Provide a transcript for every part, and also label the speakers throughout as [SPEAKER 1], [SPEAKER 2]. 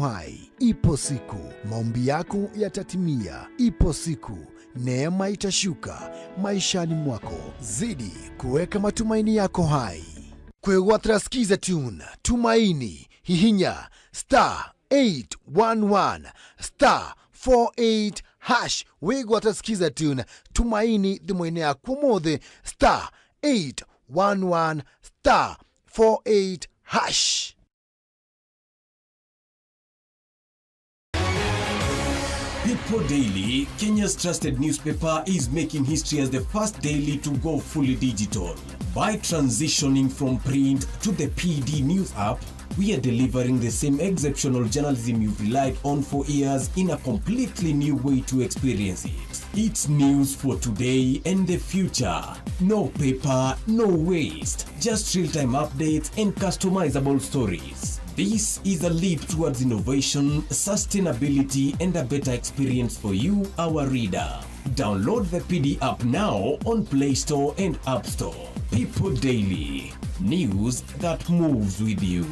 [SPEAKER 1] Hai, ipo siku maombi yako yatatimia. Ipo siku neema itashuka maishani mwako. Zidi kuweka matumaini yako hai. Kwegwatira Skiza Tune Tumaini, hihinya star 811 star 48 hash wigwatira Skiza Tune Tumaini thimũ-inĩ yaku ũmũthĩ star 811 star 48 hash.
[SPEAKER 2] People Daily, Kenya's trusted newspaper, is making history as the first daily to go fully digital. By transitioning from print to the PD News app, we are delivering the same exceptional journalism you've relied on for years in a completely new way to experience it. It's news for today and the future. No paper, no waste. Just real time updates and customizable stories. This is a leap towards innovation, sustainability, and a better experience for you, our reader. Download the PD app now on Play Store and App Store. People Daily, news that moves with you.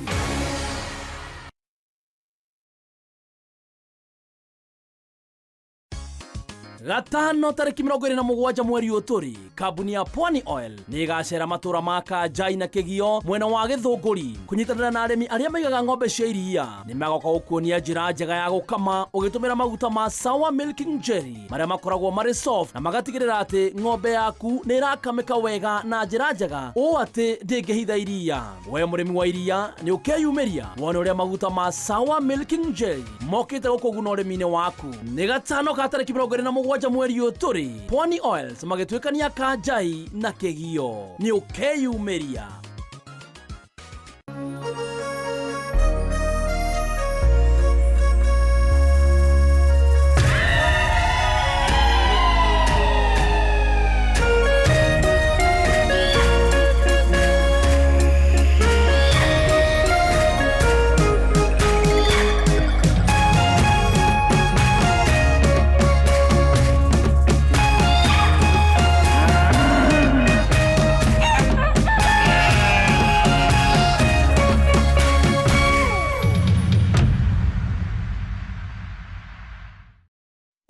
[SPEAKER 3] Gatano tarĩki 27 mweri ũyũ tũrĩ, kambuni ya Pwani Oil nĩ ĩgacera matũra ma Kanjai na Kĩgio mwena wa Gĩthũngũri kũnyitanĩra na arĩmi arĩa maigaga ng'ombe cia iria. Nĩ magoka gũkuonia njĩra njega ya gũkama ũgĩtũmĩra maguta ma Sour Milking Jelly marĩa makoragwo marĩ soft na magatigĩrĩra atĩ ng'ombe yaku nĩ ĩrakamĩka wega na njĩra njega ũũ atĩ ndĩngĩhitha iria. We mũrĩmi wa iria nĩ ũkeyumĩria wone ũrĩa maguta ma Sour Milking Jelly mokĩte gũkũguna ũrĩmi-inĩ waku. Nĩ gatano ka tarĩki 27 mweri ũyũ tũrĩ, Pwani Oils magĩtuĩkania Kanjai na Kĩgio. Nĩ ũkeyumĩria.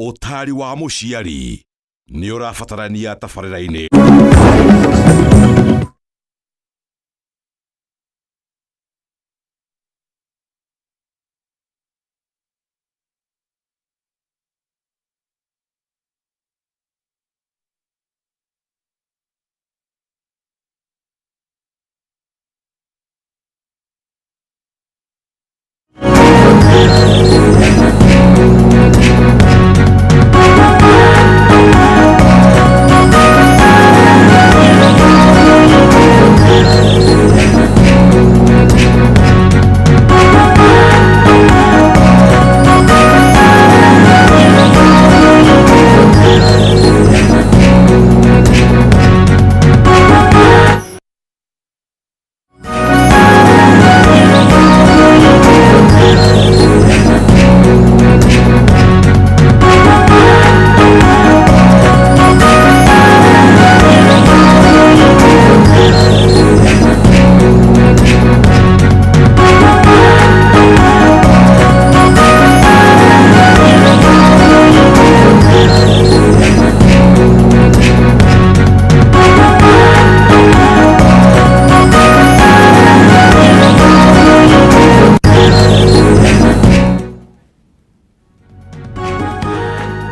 [SPEAKER 4] Ũtaari wa mũciari nĩ ũrabatarania tabarĩra-inĩ.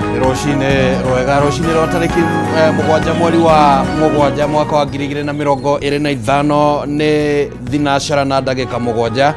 [SPEAKER 5] Nĩ rũcinĩ rwega, rũcinĩ rwa tarĩki 7 mweri wa 7 mwaka wa 2025, nĩ thinacara na ndagĩka 7.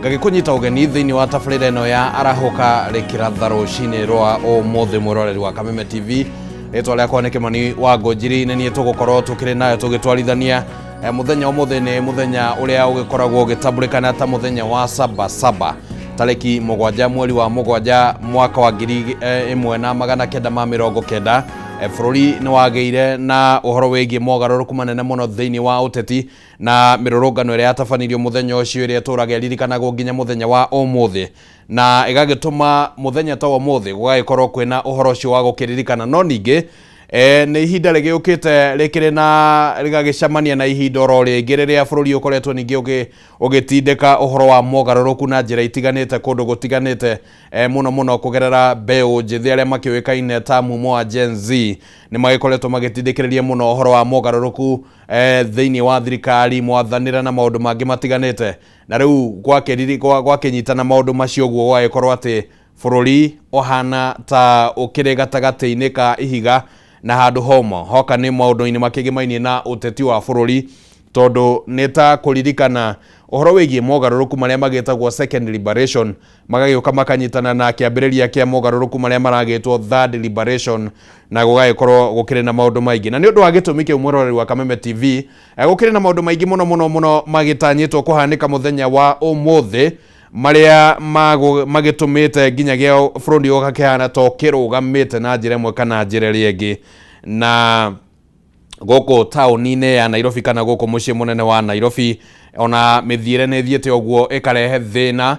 [SPEAKER 5] Ngagĩkũnyita ũgeni thĩinĩ wa tabarĩra ĩno ya Arahũka Rĩkĩratha rũcinĩ rwa ũmũthĩ. Mwĩroreri wa Kameme TV, rĩtwa rĩakwa nĩ Kĩmani wa Ngũnjiri, nĩ niĩ tũgũkorwo tũkĩrĩ nayo tũgĩtwarithania mũthenya ũmũthĩ. Nĩ mũthenya ũrĩa ũgĩkoragwo ũgĩtambũrĩkana ta mũthenya wa saba saba, tarĩki 7 mweri wa 7 mwaka wa 1990. Bũrũri nĩ wagĩire na ũhoro wĩgiĩ mogarũrũku manene mũno thĩinĩ wa ũteti na mĩrũrũngano ĩrĩa yatabanirio mũthenya ũcio, ĩrĩa ĩtũraga ĩririkanagwo nginya mũthenya wa ũmũthĩ na ĩgagĩtũma mũthenya ta ũmũthĩ gũgagĩkorwo kwĩna ũhoro ũcio wa gũkĩririkana. No ningĩ Nĩ ihinda rĩgĩũkĩte rĩkĩrĩ na rĩgagĩcemania na ihinda oro rĩngĩ rĩrĩa bũrũri ũkoretwo ningĩ ũgĩtindĩka ũhoro wa mogarũrũku na njĩra itiganĩte kũndũ gũtiganĩte, mũno mũno kũgerera mbeũ njĩthĩ arĩa makĩũĩkaine ta mumo wa Gen Z. Nĩ magĩkoretwo magĩtindĩkĩrĩria mũno ũhoro wa mogarũrũku thĩinĩ wa thirikari, mwathanĩre na maũndũ mangĩ matiganĩte. Na rĩu gwakĩnyitana maũndũ macio ũguo, gwagĩkorwo atĩ bũrũri ũhana ta ũkĩrĩ gatagatĩ-inĩ ka ihiga na handũ homo hoka nĩ maũndũ-inĩ makĩgĩmainie na ũteti wa bũrũri, tondũ nĩ ta kũririkana ũhoro wĩgiĩ mogarũrũku marĩa magĩtagwo second liberation, magagĩũka makanyitana na kĩambĩrĩria kĩa mogarũrũku marĩa maragĩtwo third liberation, na gũgagĩkorwo gũkĩrĩ na maũndũ maingĩ. Na nĩ ũndũ wa gĩtũmi kĩu, mwĩroreri wa Kameme TV, gũkĩrĩ na maũndũ maingĩ mũno mũno mũno magĩtanyĩtwo kũhanĩka mũthenya wa ũmũthĩ, marĩa magĩtũmĩte nginyagia bũrũri ũgakĩhana ta ũkĩrũgamĩte na njĩra ĩmwe kana njĩra ĩrĩa ĩngĩ. Na gũkũ taũni-inĩ ya Nairobi kana gũkũ mũciĩ mũnene wa Nairobi, ona mĩthiĩre nĩ ĩthiĩte ũguo ĩkarehe thĩna,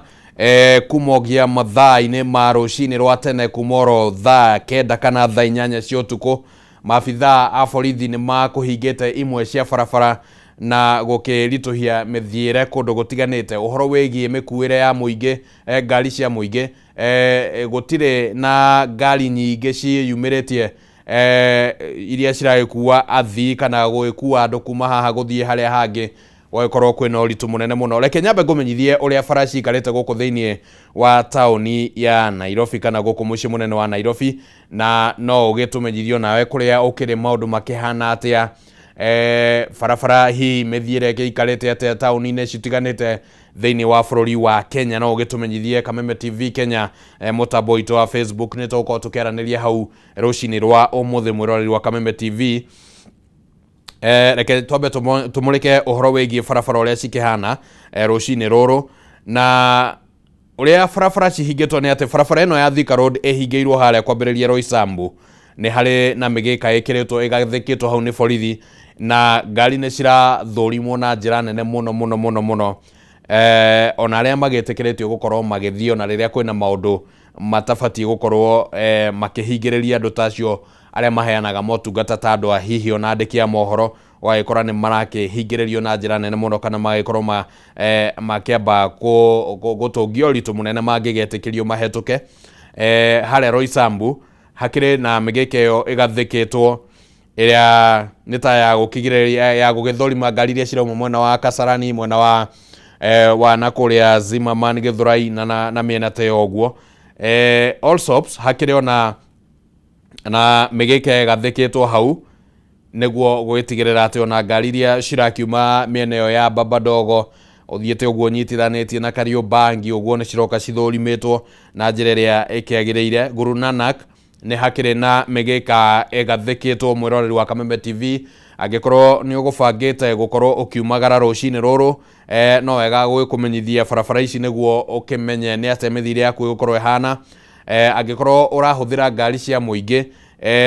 [SPEAKER 5] kumogia mathaa-inĩ ma rũcinĩ rwa tene, kuma oro thaa 9 kana thaa 8 cia ũtukũ, maabithaa a borithi nĩ makũhingĩte imwe cia barabara na gũkĩritũhia mĩthiĩre kũndũ gũtiganĩte. Ũhoro wĩgiĩ mĩkuĩre ya mũingĩ, ngari cia mũingĩ, gũtirĩ na ngari nyingĩ ciĩyumĩrĩtie, iria ciragĩkua athii kana gũgĩkua andũ kuma haha gũthiĩ harĩa hangĩ, gũgagĩkorwo kwĩna ũritũ mũnene mũno. Reke nyambe ngũmenyithie ũrĩa bara ciikarĩte gũkũ thĩinĩ wa taũni ya Nairobi kana gũkũ mũciĩ mũnene wa Nairobi, na no ũgĩtũmenyithio nawe kũrĩa ũkĩrĩ maũndũ makĩhana atĩa, barabara hihi mĩthiĩre ĩgĩikarĩte atĩa taũni-inĩ citiganĩte thĩinĩ wa bũrũri wa Kenya. No ũgĩtũmenyithie Kameme TV Kenya, mũtambo witũ wa Facebook, nĩ tũgũkorwo tũkĩaranĩria hau rũcinĩ rwa ũmũthĩ, mwĩroreri wa Kameme TV. Reke twambe tũmũrĩke ũhoro wĩgiĩ barabara ũrĩa cikĩhana rũcinĩ rũrũ. Na ũrĩa barabara cihingĩtwo nĩ atĩ barabara ĩno ya Thika Road ĩhingĩirwo harĩa kwambĩrĩria Roysambu, nĩ harĩ na mĩgĩka ĩkĩrĩtwo ĩgathĩkĩtwo hau nĩ borithi, na ngari nĩ cirathũrimwo na njĩra nene mũno mũno mũno mũno, ona arĩa magĩtĩkĩrĩtio gũkorwo magĩthiĩ, ona rĩrĩa kwĩna maũndũ matabatiĩ gũkorwo makĩhingĩrĩria andũ ta acio arĩa maheanaga motungata ta andũ a hihi ona andĩki a mohoro, ũgagĩkora nĩ marakĩhingĩrĩrio na njĩra nene mũno, kana magagĩkorwo makĩamba gũtũngio ũritũ mũnene mangĩgetĩkĩrio mahĩtũke. Harĩa Roysambu hakĩrĩ na mĩgĩka ĩyo ĩgathĩkĩtwo ĩrĩa nĩ ta ya gũkĩgirĩrĩria, ya gũgĩthũrima ngari iria cirauma mwena wa Kasarani, mwena wa na kũrĩa Zimmerman, Gĩthũrai na mĩena ta ĩyo ũguo. Allsops hakĩrĩ ona na mĩgĩka ĩgathĩkĩtwo hau nĩguo gũgĩtigĩrĩra atĩ ona ngari iria cirakiuma mĩena ĩyo ya Baba Dogo, ũthiĩte ũguo ũnyitithanĩtie na Kariobangi ũguo, nĩ ciroka cithũrimĩtwo na njĩra ĩrĩa ĩkĩagĩrĩire. Guru Nanak nĩ hakĩrĩ na mĩgĩka ĩgathĩkĩtwo. Mwĩroreri wa Kameme TV, angĩkorwo nĩ ũgũbangĩte gũkorwo ũkiumagara rũcinĩ rũrũ, no wega gũgĩkũmenyithia barabara ici nĩguo ũkĩmenye nĩ atĩa mĩthiĩre yaku ĩgũkorwo ĩhana. Angĩkorwo ũrahũthĩra ngari cia mũingĩ,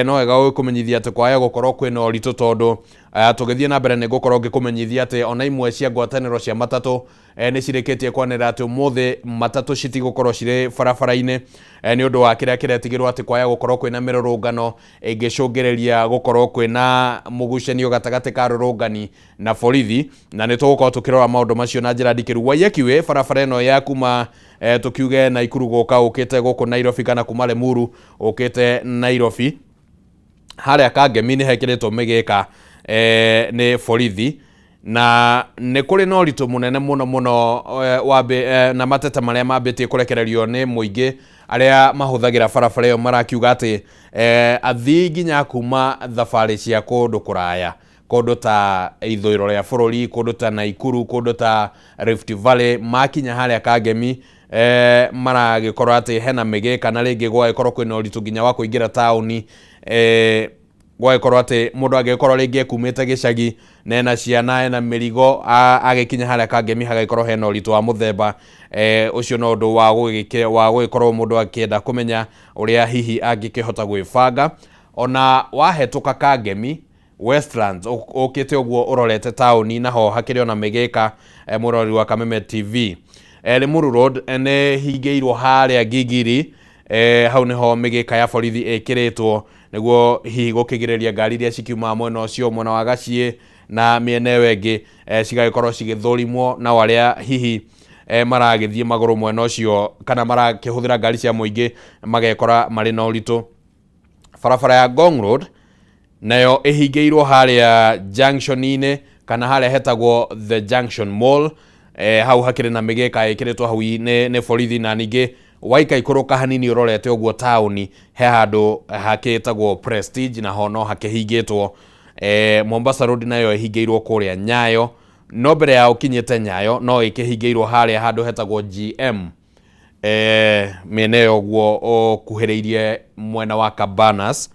[SPEAKER 5] no wega gũgĩkũmenyithia atĩ kwaya gũkorwo kwĩna ũritũ, tondũ tũgĩthiĩ na mbere nĩ ngũkorwo ngĩkũmenyithia atĩ ona imwe cia ngwatanĩro cia matatũ nĩ cirĩkĩtie kwanĩrĩra atĩ ũmũthĩ matatũ citigũkorwo cirĩ barabara-inĩ, nĩ ũndũ wa kĩrĩa kĩretigĩrwo atĩ kwaya gũkorwo kwĩna mĩrũrũngano ĩngĩcũngĩrĩria gũkorwo kwĩna mũgucanio gatagatĩ ka arũrũngani na borithi, na nĩ tũgũkorwo tũkĩrora maũndũ macio na njĩra ndikĩru. Waiyaki Way, barabara ĩno ya kuma tũkiuge Naikuru gũka ũkĩte gũkũ Nairobi, kana kuma Limuru ũkĩte Nairobi, harĩa Kangemi nĩ hekĩrĩtwo mĩgĩka nĩ borithi, na nĩ kũrĩ na ũritũ mũnene mũno mũno, na mateta marĩa mambĩtie kũrekererio nĩ mũingĩ arĩa mahũthagĩra barabara ĩyo, marakiuga atĩ athii nginya kuma thabarĩ cia kũndũ kũraya, kũndũ ta ithũĩro rĩa bũrũri, kũndũ ta Naikuru, kũndũ ta Rift Valley, makinya harĩa Kangemi, maragĩkorwo atĩ hena mĩgĩka, na rĩngĩ gwagĩkorwo kwĩna ũritũ nginya wa kũingĩra taũni, gwagĩkorwo atĩ mũndũ angĩgĩkorwo rĩngĩ ekumĩte gĩcagi na ena ciana, ena mĩrigo, agĩkinya harĩa Kangemi hagagĩkorwo hena ũritũ wa mũthemba ũcio. No ũndũ wa gũgĩkorwo mũndũ akĩenda kũmenya ũrĩa hihi angĩkĩhota gwĩbanga. Ona wahetũka Kangemi Westlands ũkĩte ũguo ũrorete taũni, naho hakĩrĩ ona mĩgĩka, mũrori wa Kameme TV. Limuru Road nĩ hingĩirwo harĩa Gigiri. Hau niho mĩgĩka ya borithi ĩkĩrĩtwo nĩguo hihi gũkĩgirĩrĩria ngari iria cikiumaga mwena ũcio, mwena wa Gaciĩ na mĩena ĩyo ĩngĩ, cigagĩkorwo cigĩthũrimwo, nao arĩa hihi maragĩthiĩ magũrũ mwena ũcio kana marakĩhũthĩra ngari cia mũingĩ magekora marĩ na ũritũ. Barabara ya Ngong Road nayo ĩhingĩirwo harĩa junction-inĩ kana harĩa hetagwo The Junction Mall. Hau hakĩrĩ na mĩgĩka ĩkĩrĩtwo hau nĩ borithi, na ningĩ waika ikũrũka hanini ũrorete ũguo taũni he handũ hakĩtagwo Prestige, naho no hakĩhingĩtwo. Mombasa Road nayo ĩhingĩirwo kũrĩa Nyayo, no mbere ya ũkinyĩte Nyayo no ĩkĩhingĩirwo harĩa handũ hetagwo GM, mĩena ĩyo ũguo ũkuhĩrĩirie mwena wa Cabanas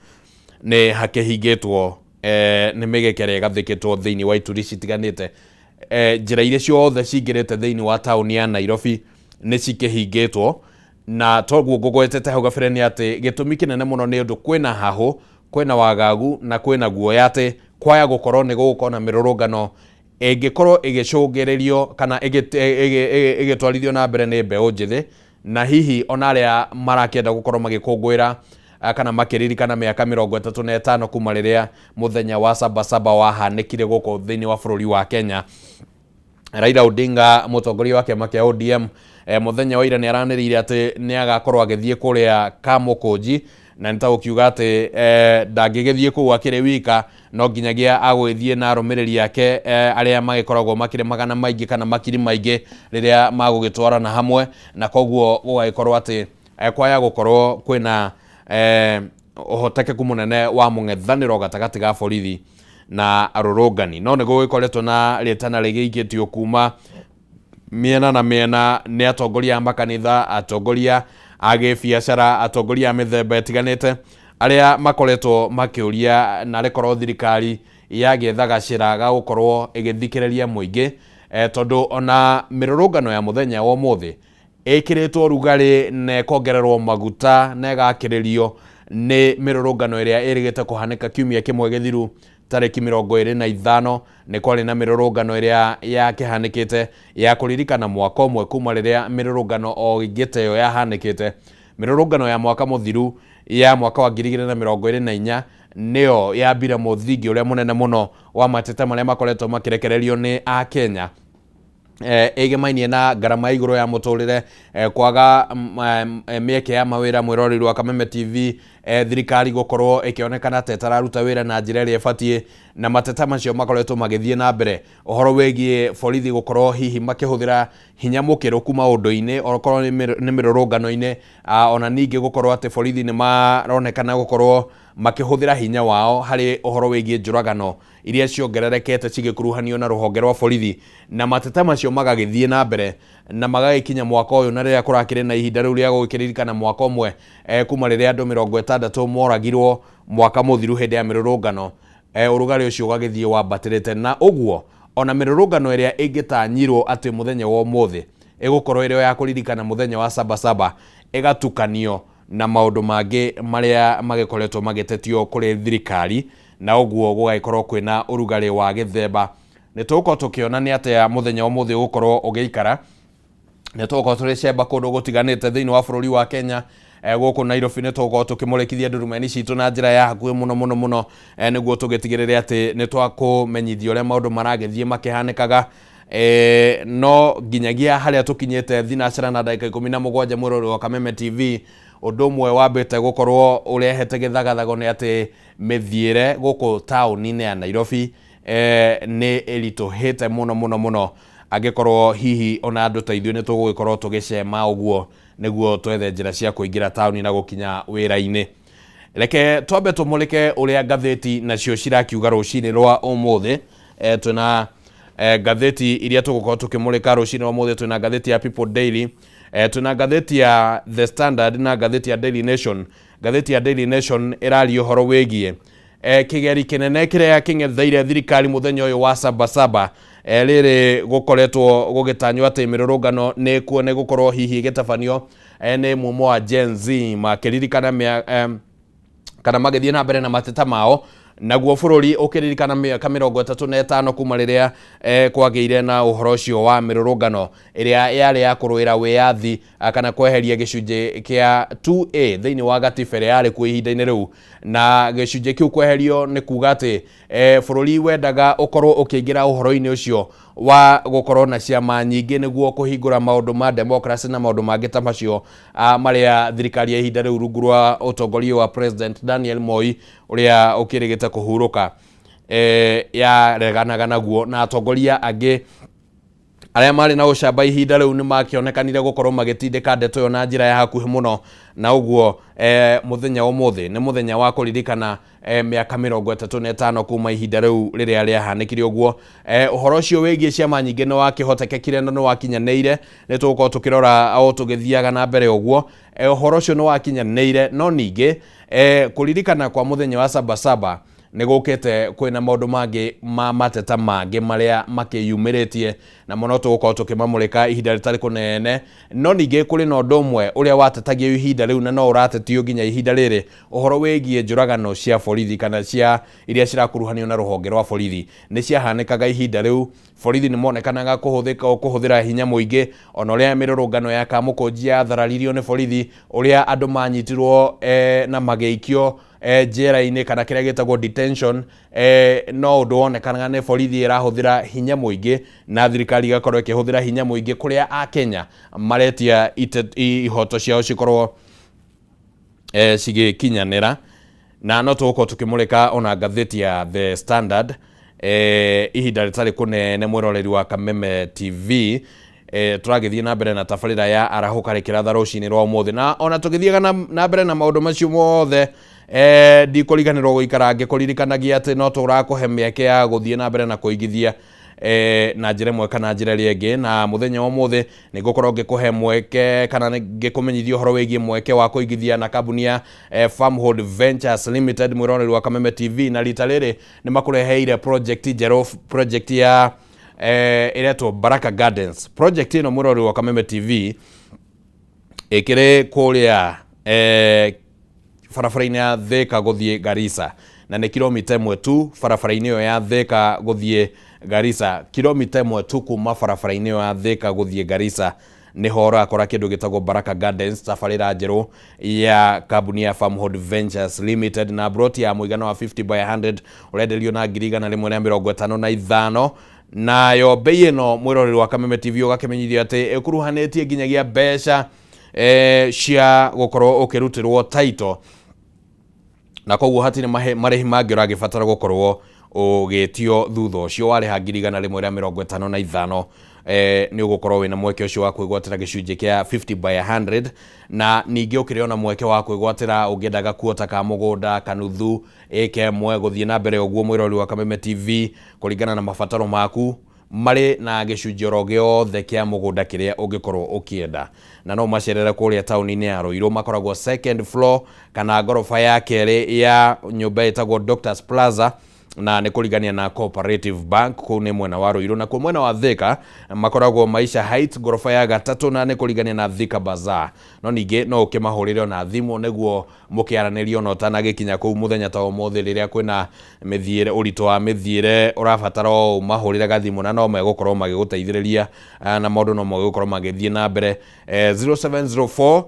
[SPEAKER 5] nĩ hakĩhingĩtwo, nĩ mĩgĩka ĩrĩa ĩgathĩkĩtwo thĩinĩ wa ituri citiganĩte. Njĩra iria ciothe cingĩrĩte thĩinĩ wa taũni ya Nairobi nĩ cikĩhingĩtwo, na toguo ngũgwetete hau gabere nĩ atĩ gĩtũmi kĩnene mũno nĩ ũndũ kwĩna hahũ, kwĩna wagagu na kwĩna guoya atĩ kwaya gũkorwo nĩ gũgũkorwo na mĩrũrũngano ĩngĩkorwo ĩgĩcũngĩrĩrio kana ĩgĩtwarithio na mbere nĩ mbeũ njĩthĩ, na hihi ona arĩa marakĩenda gũkorwo magĩkũngũĩra kana makĩririkana mĩaka 35 kuma rĩrĩa mũthenya wa Sabasaba wahanĩkire gũkũ thĩinĩ wa bũrũri wa Kenya. Raila Odinga, mũtongoria wa kĩama kĩa ODM, mũthenya wa ira nĩ aranĩrĩire atĩ nĩ agakorwo agĩthiĩ kũrĩa Kamũkũnji, na nĩ ta gũkiuga atĩ ndangĩgĩthiĩ kũu akĩrĩ wika, no nginyagia agũgĩthiĩ na arũmĩrĩri ake, arĩa magĩkoragwo makĩrĩ magana maingĩ kana makiri maingĩ rĩrĩa magũgĩtwarana hamwe, na koguo gũgagĩkorwo atĩ kwaya gũkorwo kwĩna ũhotekeku mũnene wa mũng'ethanĩro gatagatĩ ga borithi na arũrũngani. No nĩ gũgĩkoretwo na rĩtana rĩgĩikĩtio kuma mĩena na mĩena nĩ atongoria a makanitha, atongoria a gĩbiacara, atongoria a mĩthemba ĩtiganĩte, arĩa makoretwo makĩũria narĩ korwo thirikari yagĩetha gacĩra ga gũkorwo ĩgĩthikĩrĩria mũingĩ, tondũ ona mĩrũrũngano ya mũthenya wa ũmũthĩ ĩkĩrĩtwo rugarĩ na ĩkongererwo maguta na ĩgakĩrĩrio nĩ mĩrũrũngano ĩrĩa ĩrĩgĩte kũhanĩka kiumia kĩmwe gĩthiru tarĩki 25. Nĩ kwarĩ na mĩrũrũngano ĩrĩa yakĩhanĩkĩte ya kũririkana mwaka ũmwe kuma rĩrĩa mĩrũrũngano o ĩngĩ ta ĩyo yahanĩkĩte. Mĩrũrũngano ya mwaka mũthiru ya mwaka wa 2024 nĩyo yambire mũthingi ũrĩa mũnene mũno wa mateta marĩa makoretwo makĩrekererio nĩ Akenya, ĩgemainie na ngarama ya igũrũ ya mũtũrĩre, kwaga mĩeke ya mawĩra. Mwĩroreri wa Kameme TV, thirikari gũkorwo ĩkĩonekana ta ĩtararuta wĩra na njĩra ĩrĩa ĩbatiĩ, na mateta macio makoretwo magĩthiĩ na mbere. Ũhoro wĩgiĩ borithi gũkorwo hihi makĩhũthĩra hinya mũkĩrũku maũndũ-inĩ okorwo nĩ mĩrũrũngano-inĩ, ona ningĩ gũkorwo atĩ borithi nĩ maronekana gũkorwo makĩhũthĩra hinya wao harĩ ũhoro wĩgiĩ njũragano iria ciongererekete cigĩkuruhanio na rũhonge rwa borithi, na mateta macio magagĩthiĩ na mbere na magagĩkinya mwaka ũyũ, na rĩrĩa kũrakĩrĩ na ihinda rĩu rĩa gũgĩkĩririkana mwaka ũmwe kuma rĩrĩa andũ 60 moragirwo mwaka mũthiru hĩndĩ ya mĩrũrũngano, ũrugarĩ ũcio ũgagĩthiĩ wambatĩrĩte. Na ũguo ona mĩrũrũngano ĩrĩa ĩngĩtanyirwo atĩ mũthenya wa ũmũthĩ ĩgũkorwo ĩrĩ o ya kũririkana mũthenya wa Sabasaba ĩgatukanio na maũndũ mangĩ marĩa magĩkoretwo magĩtetio kũrĩ thirikari, na ũguo gũgagĩkorwo kwĩna ũrugarĩ wa gĩthemba. Nĩ tũgũkorwo tũkĩona nĩ atĩa mũthenya wa ũmũthĩ ũgũkorwo ũgĩikara. Nĩ tũgũkorwo tũrĩ cemba kũndũ gũtiganĩte thĩinĩ wa bũrũri wa Kenya. Gũkũ Nairobi nĩ tũgũkorwo tũkĩmũrĩkithia ndurumeni citũ na njĩra ya hakuhĩ mũno mũno mũno, nĩguo tũgĩtigĩrĩre atĩ nĩ twakũmenyithia ũrĩa maũndũ maragĩthiĩ makĩhanĩkaga. No nginyagia harĩa tũkinyĩte thinacara na ndagĩka 17, mwĩroreri wa Kameme TV, ũndũ ũmwe wambĩte gũkorwo ũrehete gĩthagathago nĩ atĩ mĩthiĩre gũkũ taũni-inĩ ya Nairobi nĩ ĩritũhĩte mũno mũno mũno, angĩkorwo hihi ona andũ ta ithuĩ nĩ tũgũgĩkorwo tũgĩcema ũguo nĩguo twethe njĩra cia kũingĩra taũni na gũkinya wĩra-inĩ. Reke twambe tũmũrĩke ũrĩa ngathĩti nacio cirakiuga rũcinĩ rwa ũmũthĩ. Twĩna ngathĩti iria tũgũkorwo tũkĩmũrĩka rũcinĩ rwa ũmũthĩ. Twĩna ngathĩti ya People Daily, twĩna ngathĩti ya The Standard na ngathĩti ya Daily Nation. Ngathĩti ya Daily Nation ĩraria ũhoro wĩgiĩ kĩgeri kĩnene kĩrĩa kĩng'etheire thirikari mũthenya ũyũ wa Sabasaba, rĩrĩ gũkoretwo gũgĩtanywo atĩ mĩrũrũngano nĩ kuo nĩ gũkorwo hihi ĩgĩtabanio nĩ mumo wa Gen Z makĩririkana kana magĩthiĩ na mbere na mateta mao. Naguo bũrũri ũkĩririkana mĩaka 35 kuma rĩrĩa kwagĩire na ũhoro ũcio wa mĩrũrũngano ĩrĩa yarĩ ya kũrũĩra wĩyathi kana kweheria gĩcunjĩ kĩa 2A thĩinĩ wa gatiba ĩrĩa yarĩ kuo ihinda-inĩ rĩu. Na gĩcunjĩ kĩu kweherio nĩ kuga atĩ bũrũri wendaga ũkorwo ũkĩingĩra ũhoro-inĩ ũcio wa gũkorwo na ciama nyingĩ nĩguo kũhingũra maũndũ ma democracy na maũndũ mangĩ ta macio marĩa thirikari ya ihinda rĩu rungu rwa ũtongoria wa President Daniel Moi ũrĩa ũkĩrĩgĩte kũhurũka yareganaga naguo. Na atongoria angĩ arĩa marĩ na ũcamba ihinda rĩu nĩ makĩonekanire gũkorwo magĩtindĩka ndeto ĩyo na njĩra ya hakuhĩ mũno. Na ũguo mũthenya ũmũthĩ nĩ mũthenya wa kũririkana mĩaka 35 kuma ihinda rĩu rĩrĩa rĩahanĩkire ũguo. Ũhoro ũcio wĩgiĩ ciama nyingĩ nĩ wakĩhotekekire na nĩ wakinyanĩire, nĩ tũgũkorwo tũkĩrora o tũgĩthiaga na mbere ũguo. Ũhoro ũcio nĩ wakinyanĩire, no ningĩ kũririkana kwa mũthenya wa Sabasaba nĩ gũkĩte kwĩna maũndũ mangĩ ma mateta mangĩ marĩa makĩyumĩrĩtie, na mũno tũgũkorwo tũkĩmamũrĩka ihinda rĩtarĩ kũnene. No ningĩ kũrĩ na ũndũ ũmwe ũrĩa watetagio ihinda rĩu na no ũratetio nginya ihinda rĩrĩ, ũhoro wĩgiĩ njũragano cia borithi kana cia iria cirakuruhanio na rũhonge rwa borithi. Nĩ ciahanĩkaga ihinda rĩu, borithi nĩ monekanaga kũhũthĩra hinya mũingĩ, ona ũrĩa mĩrũrũngano ya Kamũkũnji yathararirio nĩ borithi, ũrĩa andũ manyitirwo na magĩikio njera-inĩ kana kĩrĩa gĩtagwo detention. No ũndũ wonekanaga nĩ borithi ĩrahũthĩra hinya mũingĩ na thirikari ĩgakorwo ĩkĩhũthĩra hinya mũingĩ kũrĩa Akenya maretia ihoto ciao cikorwo cigĩkinyanĩra. Na no tũgũkorwo tũkĩmũrĩka ona ngathĩti ya The Standard ihinda rĩtarĩ kũnene. Mwĩroreri wa Kameme TV, tũragĩthiĩ na mbere na tabarĩra ya Arahũka rĩkĩratha rũcinĩ rwa ũmũthĩ, na ona tũgĩthiaga na mbere na maũndũ macio mothe, ndikũriganĩrwo gũikara ngĩkũririkanagia atĩ no tũrakũhe mĩeke ya gũthiĩ na mbere na kũigithia na njĩra ĩmwe kana njĩra ĩrĩa ĩngĩ. Na mũthenya wa ũmũthĩ nĩ ngũkorwo ngĩkũhe mweke kana ngĩkũmenyithia ũhoro wĩgiĩ mweke wa kũigithia na kambuni ya Farmhold Ventures Limited. Mwĩroreri wa Kameme TV, na rita rĩrĩ nĩ makũreheire project njerũ, project ya ĩretwo Baraka Gardens. Project ĩno, mwĩroreri wa Kameme TV, ĩkĩrĩ kũrĩa barabara-inĩ ya Thika gũthiĩ Garissa, na nĩ kilomita 1 tu barabara-inĩ ĩyo ya Thika gũthiĩ Garissa. Kilomita 1 tu kuma barabara-inĩ ĩyo ya Thika gũthiĩ Garissa nĩho ũrakora kĩndũ gĩtagwo Baraka Gardens, tabarĩra njerũ ya kambuni ya Farmhold Ventures Limited, na broti ya mũigana wa 50 by 100 ũrenderio na 155,000. Nayo bei ĩno, mwĩroreri wa Kameme TV, ũgakĩmenyithio atĩ ĩkuruhanĩtie nginyagia mbeca cia gũkorwo ũkĩrutĩrwo title, na koguo hatirĩ marĩhi mangĩ ũragĩbatara gũkorwo ũgĩtio thutha ũcio. Warĩha 155,000, nĩ ũgũkorwo wĩna mweke ũcio wa kwĩgwatĩra gĩcunjĩ kĩa 50 by 100, na ningĩ ũkĩrĩ ona mweke wa kwĩgwatĩra ũngĩenda gakuota ka mũgũnda kanuthu ĩka 1 gũthiĩ na mbere ũguo, mwĩrori wa Kameme TV, kũringana na mabataro maku, marĩ na gĩcunjĩ oro gĩothe kĩa mũgũnda kĩrĩa ũngĩkorwo ũkĩenda. Na no macerere kũrĩa taũni-inĩ ya Ruiru, makoragwo second floor kana ngoroba ya kerĩ ya nyũmba ĩtagwo Doctors Plaza, na nĩ kũringania na Cooperative Bank. Kũu nĩ mwena wa Ruiru. Nakuo mwena wa Thika makoragwo Maisha Heights, ngoroba ya gatatũ, na nĩ kũringania na Thika Bazaar. No ningĩ no ũkĩmahũrĩre ona thimũ nĩguo mũkĩaranĩrie ona ũtanagĩkinya kũu mũthenya ta ũmũthĩ, rĩrĩa kwĩna mĩthiĩre, ũritũ wa mĩthiĩre, ũrabatara o ũmahũrĩre gathimũ na no megũkorwo magĩgũteithĩrĩria, na maũndũ no megũkorwo magĩthiĩ na mbere. 0704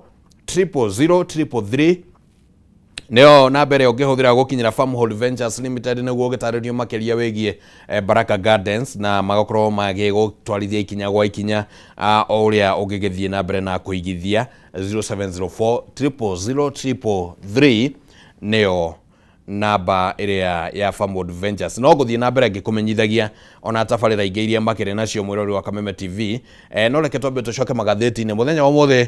[SPEAKER 5] 000 333 nĩyo namba ĩrĩa ũngĩhũthĩra gũkinyĩra Farmhold Ventures Limited nĩguo ũgĩtarĩrio makĩria wĩgiĩ Baraka Gardens, na magakorwo magĩgũtwarithia ikinya gwa ikinya o ũrĩa ũngĩgĩthiĩ na mbere na kũigithia. 0704 000 333 nĩyo namba ĩrĩa ya Farmhold Ventures. No ngũthiĩ na mbere ngĩkũmenyithagia ona tabarĩra ingĩ iria makĩrĩ nacio, mwĩrori wa Kameme TV. No reke twambe tũcoke magathĩti-inĩ mũthenya wa ũmũthĩ.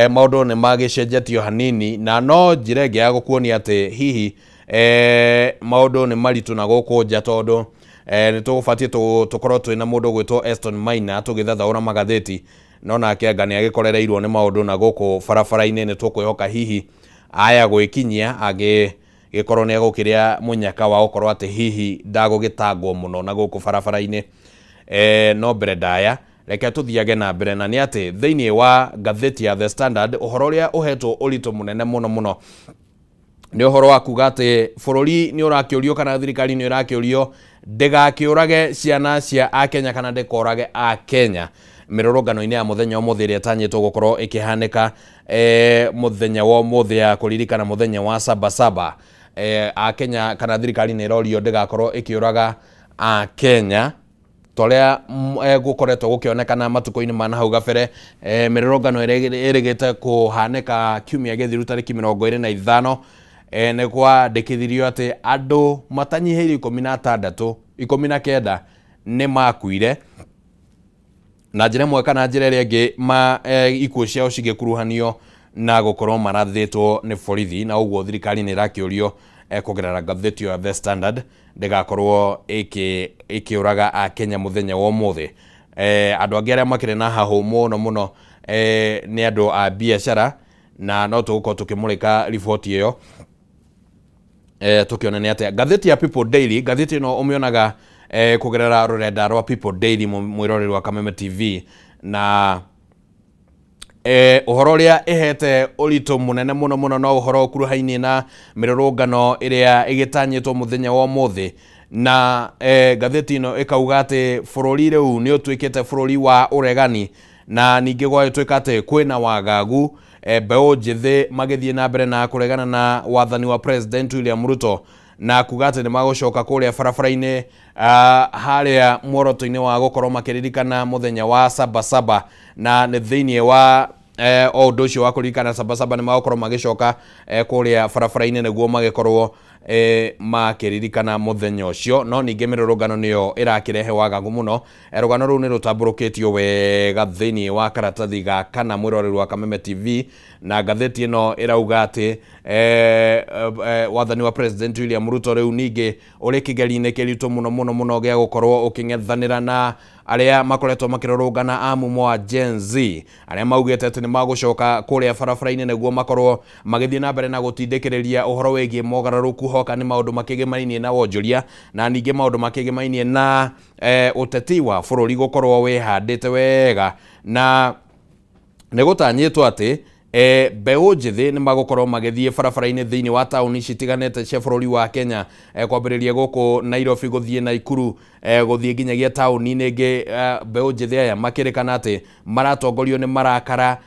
[SPEAKER 5] Maũndũ nĩ magĩcenjetio hanini, na no njĩra ĩngĩ ya gũkuonia atĩ hihi maũndũ nĩ maritũ na gũkũ nja, tondũ nĩ tũgũbatiĩ tũkorwo twĩna mũndũ ũgwĩtwo Eston Maina tũgĩthathaũra magathĩti, no nake anga nĩ agĩkorereirwo nĩ maũndũ na gũkũ barabara-inĩ. Nĩ tũkwĩhoka hihi aya gwĩkinyia angĩ gĩkorwo nĩ egũkĩrĩa mũnyaka wa gũkorwo atĩ hihi ndagũgĩtangwo mũno na gũkũ barabara-inĩ. No mbere ndaya, reke tũthiage na mbere, na nĩ atĩ thĩinĩ wa ngathĩti ya The Standard, ũhoro ũrĩa ũhetwo ũritũ mũnene mũno mũno Nĩ ũhoro wa kuga atĩ bũrũri nĩ ũrakĩũrio kana thirikari nĩ ĩrakĩũrio ndĩgakĩũrage ciana cia akenya kana ndĩkorage akenya mĩrũrũngano-inĩ ya mũthenya ũmũthĩ ĩrĩa ĩtanyĩtwo gũkorwo ĩkĩhanĩka mũthenya wa ũmũthĩ ya kũririkana mũthenya wa sabasaba. Akenya kana thirikari nĩ ĩrorio ndĩgakorwo ĩkĩũraga akenya toria gũkoretwo gũkĩonekana matukũ-inĩ ma nahau gabere. Mĩrũrũngano ĩrĩa ĩrĩgĩte kũhanĩka kiumia gĩthiru tarĩki 25, nĩ kwandĩkithirio atĩ andũ matanyihĩire 16, 19 nĩ makuire na njĩra ĩmwe kana njĩra ĩrĩa ĩngĩ, ma ikuũ ciao cigĩkuruhanio na gũkorwo marathĩtwo nĩ borithi. Na ũguo thirikari nĩ ĩrakĩũrio kũgerera ngathĩti ya The Standard ndĩgakorwo ĩkĩũraga akenya mũthenya wa ũmũthĩ. Andũ angĩ arĩa makĩrĩ na hahũ mũno mũno nĩ andũ a biacara, na no tũgũkorwo tũkĩmũrĩka riboti ĩyo tũkĩone nĩ atĩa. Ngathĩti ya People Daily, ngathĩti ĩno ũmĩonaga kũgerera rũrenda rwa People Daily, mwĩroreri wa Kameme TV, na ũhoro ũrĩa ĩhete ũritũ mũnene mũno mũno no ũhoro ũkuruhainie na mĩrũrũngano ĩrĩa ĩgĩtanyĩtwo mũthenya wa ũmũthĩ. Na ngathĩti ĩno ĩkauga atĩ bũrũri rĩu nĩ ũtuĩkĩte bũrũri wa ũregani, na ningĩ gwagĩtuĩka atĩ kwĩna wagagu, mbeũ njĩthĩ magĩthiĩ na mbere na kũregana na wathani wa President William Ruto na kuga atĩ nĩ magũcoka kũrĩa barabara-inĩ harĩa muoroto-inĩ wa gũkorwo makĩririkana mũthenya wa sabasaba. Na nĩ thĩinĩ wa o ũndũ ũcio wa kũririkana sabasaba nĩ magũkorwo magĩcoka kũrĩa barabara-inĩ nĩguo magĩkorwo makĩririkana mũthenya ũcio. No ningĩ mĩrũrũngano nĩyo ĩrakĩrehe wagagu mũno. Rũgano rũu nĩ rũtambũrũkĩtio wega thĩinĩ wa karatathi ga kana, mwĩroreri wa Kameme TV. Na ngathĩti ĩno ĩrauga atĩ wathani wa President William Ruto rĩu ningĩ ũrĩ kĩgeri-inĩ kĩritũ mũno mũno mũno gĩa gũkorwo ũkĩng'ethanĩra na arĩa makoretwo makĩrũrũngana a mumo wa Gen Z, arĩa maugĩte atĩ nĩ magũcoka kũrĩa barabara-inĩ nĩguo makorwo magĩthiĩ na mbere na gũtindĩkĩrĩria ũhoro wĩgiĩ mogarũrũku hoka nĩ maũndũ makĩgĩmainie na wonjoria, na ningĩ maũndũ makĩgĩmainie na ũteti wa bũrũri gũkorwo wĩhandĩte wega. Na nĩ gũtanyĩtwo atĩ mbeũ njĩthĩ nĩ magũkorwo magĩthiĩ barabara-inĩ thĩinĩ wa taũni citiganĩte cia bũrũri wa Kenya, kwambĩrĩria gũkũ Nairobi gũthiĩ Naikuru, gũthiĩ nginyagia taũni-inĩ ĩngĩ. Mbeũ njĩthĩ aya makĩrĩkana atĩ maratongorio nĩ marakara,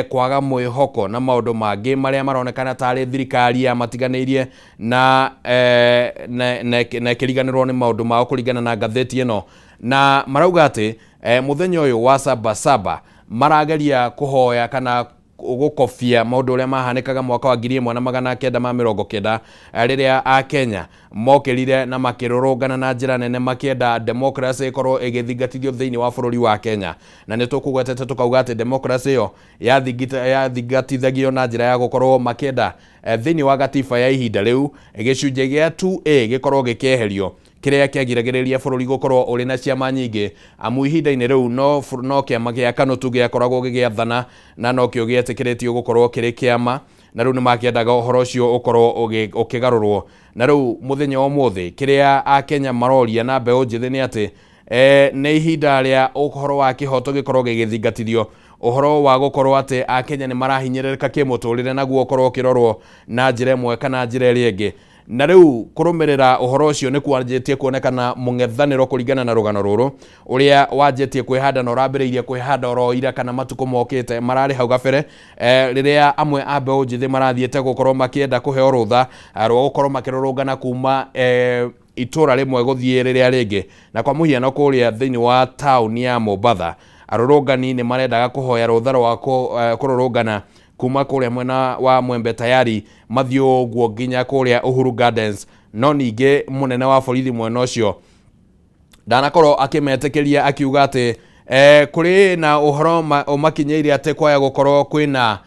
[SPEAKER 5] kwaga mwĩhoko na maũndũ mangĩ marĩa maronekana tarĩ thirikari yamatiganĩirie na ĩkĩriganĩrwo nĩ maũndũ mao kũringana na ngathĩti ĩno. Na marauga atĩ mũthenya ũyũ wa sabasaba marageria kũhoya kana gũkobia maũndũ ũrĩa mahanĩkaga mwaka wa 1990, rĩrĩa akenya mokĩrire na makĩrũrũngana na njĩra nene makĩenda democracy ĩkorwo ĩgĩthingatithio thĩinĩ wa bũrũri wa Kenya. Na nĩ tũkũgwetete tũkauga atĩ democracy ĩyo yathingatithagio na njĩra ya gũkorwo makĩenda thĩinĩ wa gatiba ya ihinda rĩu gĩcunjĩ gĩa 2A gĩkorwo gĩkĩeherio, kĩrĩa kĩagiragĩrĩria bũrũri gũkorwo ũrĩ na ciama nyingĩ, amu ihinda-inĩ rĩu no kĩama gĩa KANU tu gĩakoragwo gĩgĩathana na nokĩo gĩetĩkĩrĩtio gũkorwo kĩrĩ kĩama. Na rĩu nĩ makĩendaga ũhoro ũcio ũkorwo ũkĩgarũrwo. Na rĩu mũthenya wa ũmũthĩ kĩrĩa akenya maroria na mbeũ njĩthĩ nĩ atĩ nĩ ihinda rĩa ũhoro wa kĩhoto gĩkorwo gĩgĩthingatithio, ũhoro wa gũkorwo atĩ akenya nĩ marahinyĩrĩrĩka kĩmũtũrĩre naguo ũkorwo ũkĩrorwo na njĩra ĩmwe kana njĩra ĩrĩa ĩngĩ. Na rĩu kũrũmĩrĩra ũhoro ũcio nĩ kwanjĩtie kuonekana mũng'ethanĩro kũringana na rũgano rũrũ ũrĩa wanjĩtie kwĩhanda na ũrambĩrĩirie kwĩhanda oro ira kana matukũ mokĩte mararĩ hau gabere, rĩrĩa amwe a mbeũ njĩthĩ marathiĩte gũkorwo makĩenda kũheo rũtha rwa gũkorwo makĩrũrũngana kuma itũra rĩmwe gũthiĩ rĩrĩa rĩngĩ. Na kwa mũhiano kũrĩa thĩinĩ wa taũni ya Mombatha, arũrũngani nĩ marendaga kũhoya rũtha rwa kũrũrũngana kuma kũrĩa mwena wa Mwembe Tayari mathiĩ ũguo nginya kũrĩa Uhuru Gardens. No ningĩ mũnene wa borithi mwena ũcio ndanakorwo akĩmetĩkĩria, akiuga atĩ kũrĩ na ũhoro ũmakinyĩire atĩ kwaya gũkorwo kwĩna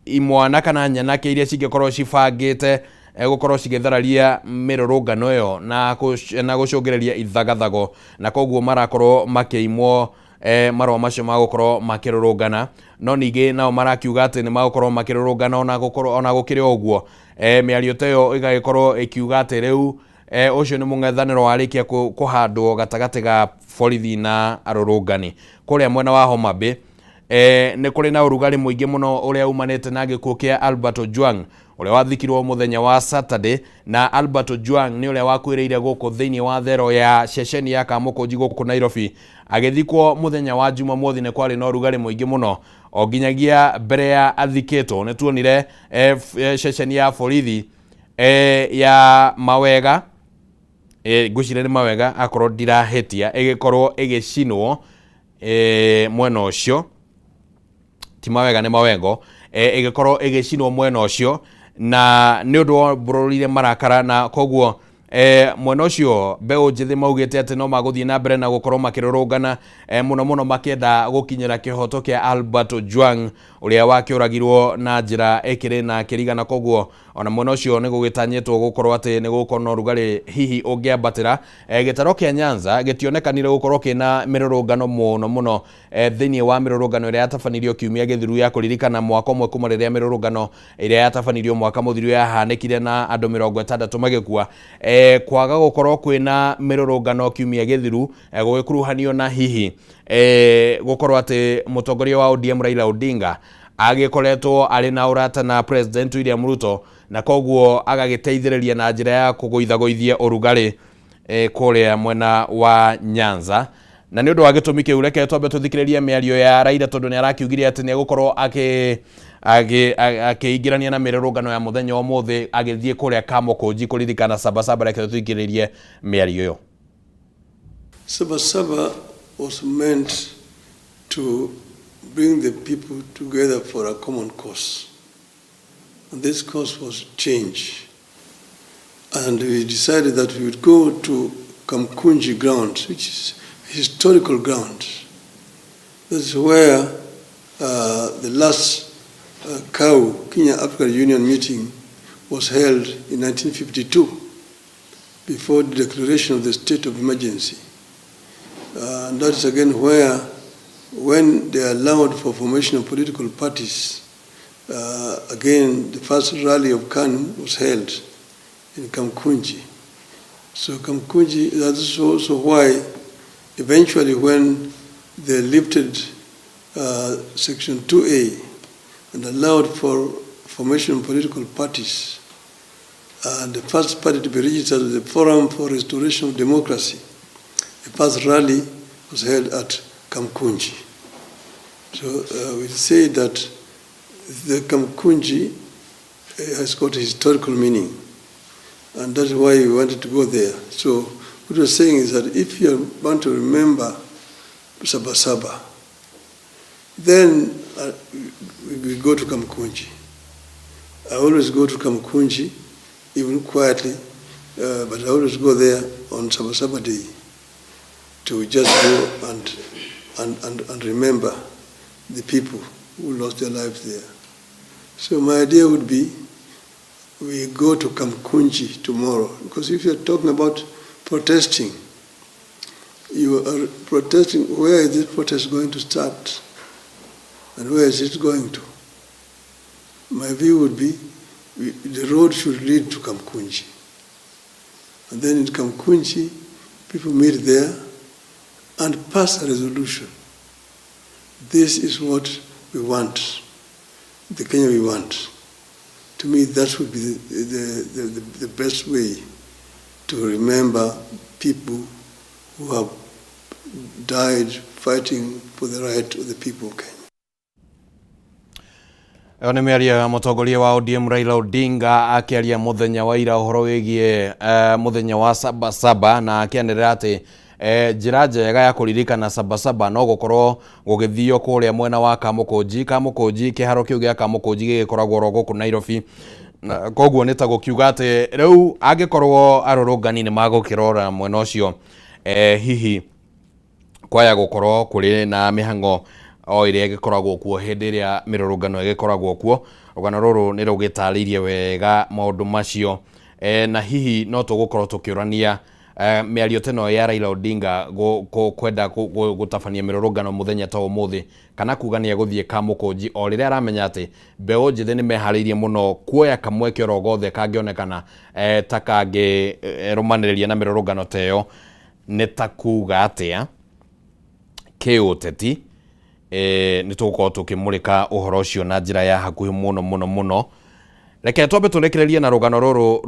[SPEAKER 5] imwana kana nyanake iria cingĩkorwo cibangĩte gũkorwo cigĩthararia mĩrũrũngano ĩyo na gũcũngĩrĩria ithagathago, na koguo marakorwo makĩimwo marũa macio ma gũkorwo makĩrũrũngana. No ningĩ nao marakiuga atĩ nĩ magũkorwo makĩrũrũngana ona gũkorwo ona gũkĩrĩ o ũguo. Mĩario ta ĩyo ĩgagĩkorwo ĩkiuga atĩ rĩu ũcio nĩ mũng'ethanĩro warĩkia kũhandwo gatagatĩ ga borithi na arũrũngani. Kũrĩa mwena wa Homa Bay, Nĩ kũrĩ na ũrugarĩ mũingĩ mũno ũrĩa umanĩte na gĩkuũ kĩa Albert Ojwang ũrĩa wathikirwo mũthenya wa Saturday. Na Albert Ojwang nĩ ũrĩa wakuĩrĩire gũkũ thĩinĩ wa thero ya ceceni ya Kamũkũnji gũkũ Nairobi, agĩthikwo mũthenya wa Jumamothi. Nĩ kwarĩ na ũrugarĩ mũingĩ mũno o nginyagia mbere ya athikĩtwo. Nĩ tuonire ceceni ya borithi ya Mawega, ngwĩciria nĩ Mawega akorwo ndirahĩtia, ĩgĩkorwo ĩgĩcinwo mwena ũcio. Ti Mawega, nĩ Mawengo. Ĩgĩkorwo ĩgĩcinwo mwena ũcio na nĩ ũndũ wa mbũrũrire marakara, na koguo mwena ũcio mbeũ njĩthĩ maugĩte atĩ no magũthiĩ na mbere na gũkorwo makĩrũrũngana mũno mũno makĩenda gũkinyĩra kĩhoto kĩa Albert Ojwang ũrĩa wakĩũragirwo na njĩra ĩkĩrĩ na kĩrigana. Koguo ona mwena ũcio nĩ gũgĩtanyĩtwo gũkorwo atĩ nĩ gũgũkorwo na ũrugarĩ hihi ũngĩambatĩra. Gĩtaro kĩa Nyanza gĩtionekanire gũkorwo kĩna mĩrũrũngano mũno mũno thĩinĩ wa mĩrũrũngano ĩrĩa yatabanirio kiumia gĩthiru ya kũririkana mwaka ũmwe kuma rĩrĩa mĩrũrũngano ĩrĩa yatabanirio mwaka mũthiru yahanĩkire na andũ 60 magĩkua. Kwaga gũkorwo kwĩna mĩrũrũngano kiumia gĩthiru gũgĩkuruhanio na hihi gũkorwo atĩ mũtongoria wa ODM Raila Odinga agĩkoretwo arĩ na ũrata na President William Ruto, na koguo agagĩteithĩrĩria na njĩra ya kũgũithagũithia ũrugarĩ kũrĩa mwena wa Nyanza. Na nĩ ũndũ wa gĩtũmi kĩu, reke twambe tũthikĩrĩrie mĩario ya Raila, tondũ nĩ arakiugire atĩ nĩ egũkorwo akĩingĩrania na mĩrũrũngano ya mũthenya wa ũmũthĩ agĩthiĩ kũrĩa Kamũkũnji kũririkana Sabasaba. Reke tũthikĩrĩrie mĩario ĩyo.
[SPEAKER 6] Sabasaba was meant to bring the people together for a common cause. And this cause was change. And we decided that we would go to Kamkunji grounds, which is historical ground. That's where the last KAU, Kenya African Union meeting, was held in 1952 before the declaration of the state of emergency. And that is again where, when they allowed for formation of political parties, again the first rally of KANU was held in Kamkunji. So Kamkunji, that is also why eventually when they lifted Section 2A and allowed for formation of political parties, and the first party to be registered was the Forum for Restoration of Democracy. The first rally was held at Kamkunji. So we say that the Kamkunji has got a historical meaning, and that's why we wanted to go there. So what we're saying is that if you want to remember Sabasaba, then we go to Kamkunji. I always go to Kamkunji, even quietly, but I always go there on Sabasaba Day to just go and remember the people who lost their lives there. So my idea would be we go to Kamkunji tomorrow, because if you're talking about protesting, you are protesting, where is this protest going to start? And where is it going to? My view would be the road should lead to Kamkunji. And then in Kamkunji, people meet there and pass a resolution. This is what we want, the Kenya we want. To me, that would be the best way to remember people who have died fighting for the right of the people of Kenya.
[SPEAKER 5] Ĩyo nĩ mĩario ya mũtongoria wa ODM Raila Odinga akĩaria mũthenya wa ira ũhoro wĩgiĩ mũthenya wa Sabasaba, na akĩanĩrĩra atĩ njĩra njega ya kũririkana Sabasaba no gũkorwo gũgĩthio kũrĩa mwena wa Kamũkũnji. Kamũkũnji, kĩharo kĩu gĩa Kamũkũnji gĩgĩkoragwo oro gũkũ Nairobi. Na koguo nĩ ta gũkiuga atĩ rĩu angĩkorwo arũrũngani nĩ magũkĩrora mwena ũcio, hihi kwaya gũkorwo kũrĩ na mĩhang'o o ĩrĩa ĩgĩkoragwo kuo hĩndĩ ĩrĩa mĩrũrũngano ĩgĩkoragwo kuo. Rũgano rũrũ nĩ rũgĩtarĩirie wega maũndũ macio, na hihi no tũgũkorwo tũkĩũrania mĩario ta ĩno ya Raila Odinga kwenda gũtabania mĩrũrũngano mũthenya ta ũmũthĩ kana kuga nĩ egũthiĩ Kamũkũnji o rĩrĩa aramenya atĩ mbeũ njĩthĩ nĩ meharĩirie mũno kuoya kamweke oro gothe kangĩonekana ta kangĩrũmanĩrĩria na mĩrũrũngano ta ĩyo, nĩ ta kuga atĩa kĩũteti. Nĩ tũgũkorwo tũkĩmũrĩka ũhoro ũcio na njĩra ya hakuhĩ mũno mũno mũno. Reke twambe tũrĩkĩrĩrie na rũgano rũrũ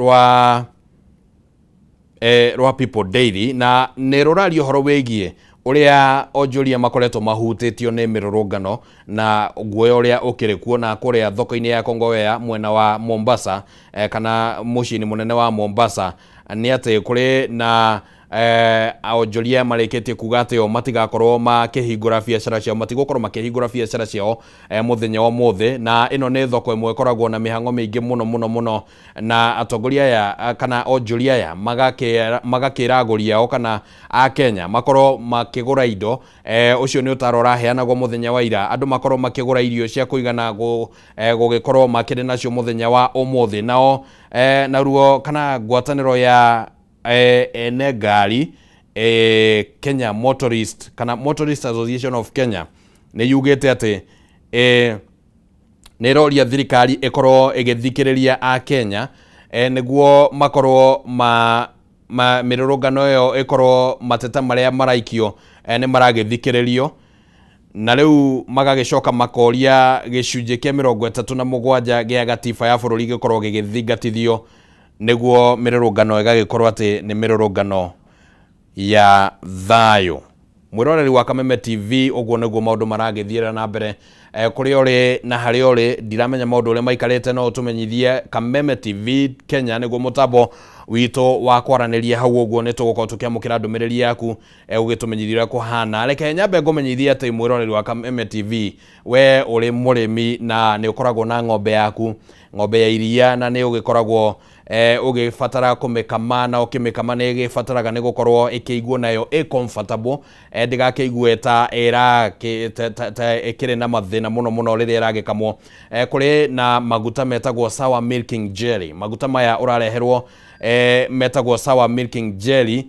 [SPEAKER 5] rwa People Daily, na nĩ rũraria ũhoro wĩgiĩ ũrĩa onjoria makoretwo mahutĩtio nĩ mĩrũrũngano na guoya ũrĩa ũkĩrĩ kuo na kũrĩa thoko-inĩ ya Kongowea mwena wa Mombasa, kana mũciĩ-inĩ mũnene wa Mombasa, nĩ atĩ kũrĩ na onjoria marĩkĩtie kuga atĩ o matigakorwo makĩhingũra biacara ciao, matigũkorwo makĩhingũra biacara ciao mũthenya wa ũmũthĩ. Na ĩno nĩ thoko ĩmwe ĩkoragwo na mĩhang'o mĩingĩ mũno mũno mũno, na atongoria aya kana onjoria aya magakĩra agũri ao kana a Kenya makorwo makĩgũra indo. Ũcio nĩ ũtaro ũraheanagwo mũthenya wa ira, andũ makorwo makĩgũra irio cia kũigana gũgĩkorwo makĩrĩ nacio mũthenya wa ũmũthĩ. Nao naruo kana ngwatanĩro ya ene ngari, Kenya Motorist kana Motorist Association of Kenya, nĩ yugĩte atĩ nĩ ĩroria thirikari ĩkorwo ĩgĩthikĩrĩria a Kenya, nĩguo makorwo ma mĩrũrũngano ĩyo ĩkorwo mateta marĩa maraikio nĩ maragĩthikĩrĩrio. Na rĩu magagĩcoka makoria gĩcunjĩ kĩa 37 gĩa gatiba ya bũrũri gĩkorwo gĩgĩthingatithio, nĩguo mĩrũrũngano ĩgagĩkorwo atĩ nĩ mĩrũrũngano ya thayũ. Mwĩroreri wa Kameme TV, ũguo nĩguo maũndũ maragĩthiĩra na mbere kũrĩa ũrĩ na harĩa ũrĩ. Ndiramenya maũndũ ũrĩa maikarĩte, no ũtũmenyithie. Kameme TV Kenya nĩguo mũtambo witũ wa kwaranĩria hau. Ũguo nĩ tũgũkorwo tũkĩamũkĩra ndũmĩrĩri yaku ũgĩtũmenyithia ũrĩa kũhana. Reke nyambe ngũmenyithie atĩ, mwĩroreri wa Kameme TV, we ũrĩ mũrĩmi na nĩ ũkoragwo na ng'ombe yaku, ng'ombe ya iria, na nĩ ũgĩkoragwo ũgĩbatara kũmĩkama, na ũkĩmĩkama nĩ ĩgĩbataraga nĩ gũkorwo ĩkĩiguo nayo ĩ comfortable, ndĩgakĩigue ta ta ĩkĩrĩ na mathĩna mũno mũno rĩrĩa ĩragĩkamwo. Kũrĩ na maguta metagwo Sawa Milking Jelly. Maguta maya ũrareherwo metagwo Sawa Milking Jelly,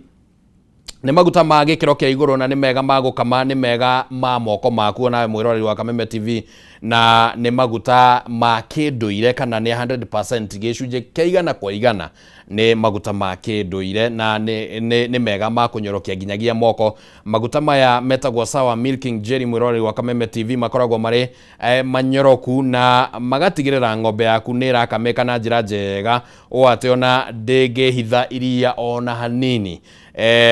[SPEAKER 5] nĩ maguta ma gĩkĩro kĩa igũrũ na nĩ mega ma gũkama, nĩ mega ma moko maku nawe mwĩroreri wa Kameme TV, na nĩ maguta ma kĩndũire kana nĩ 100%, gĩcunjĩ kĩa 100% nĩ maguta ma kĩndũire, na nĩ mega ma kũnyorokia nginyagia moko. Maguta maya metagwo Sawa Milking Jelly, mwĩroreri wa Kameme TV, makoragwo marĩ manyoroku na magatigĩrĩra ng'ombe yaku nĩ ĩrakamĩka na njĩra njega ũũ atĩ ona ndĩngĩhitha iria ona hanini.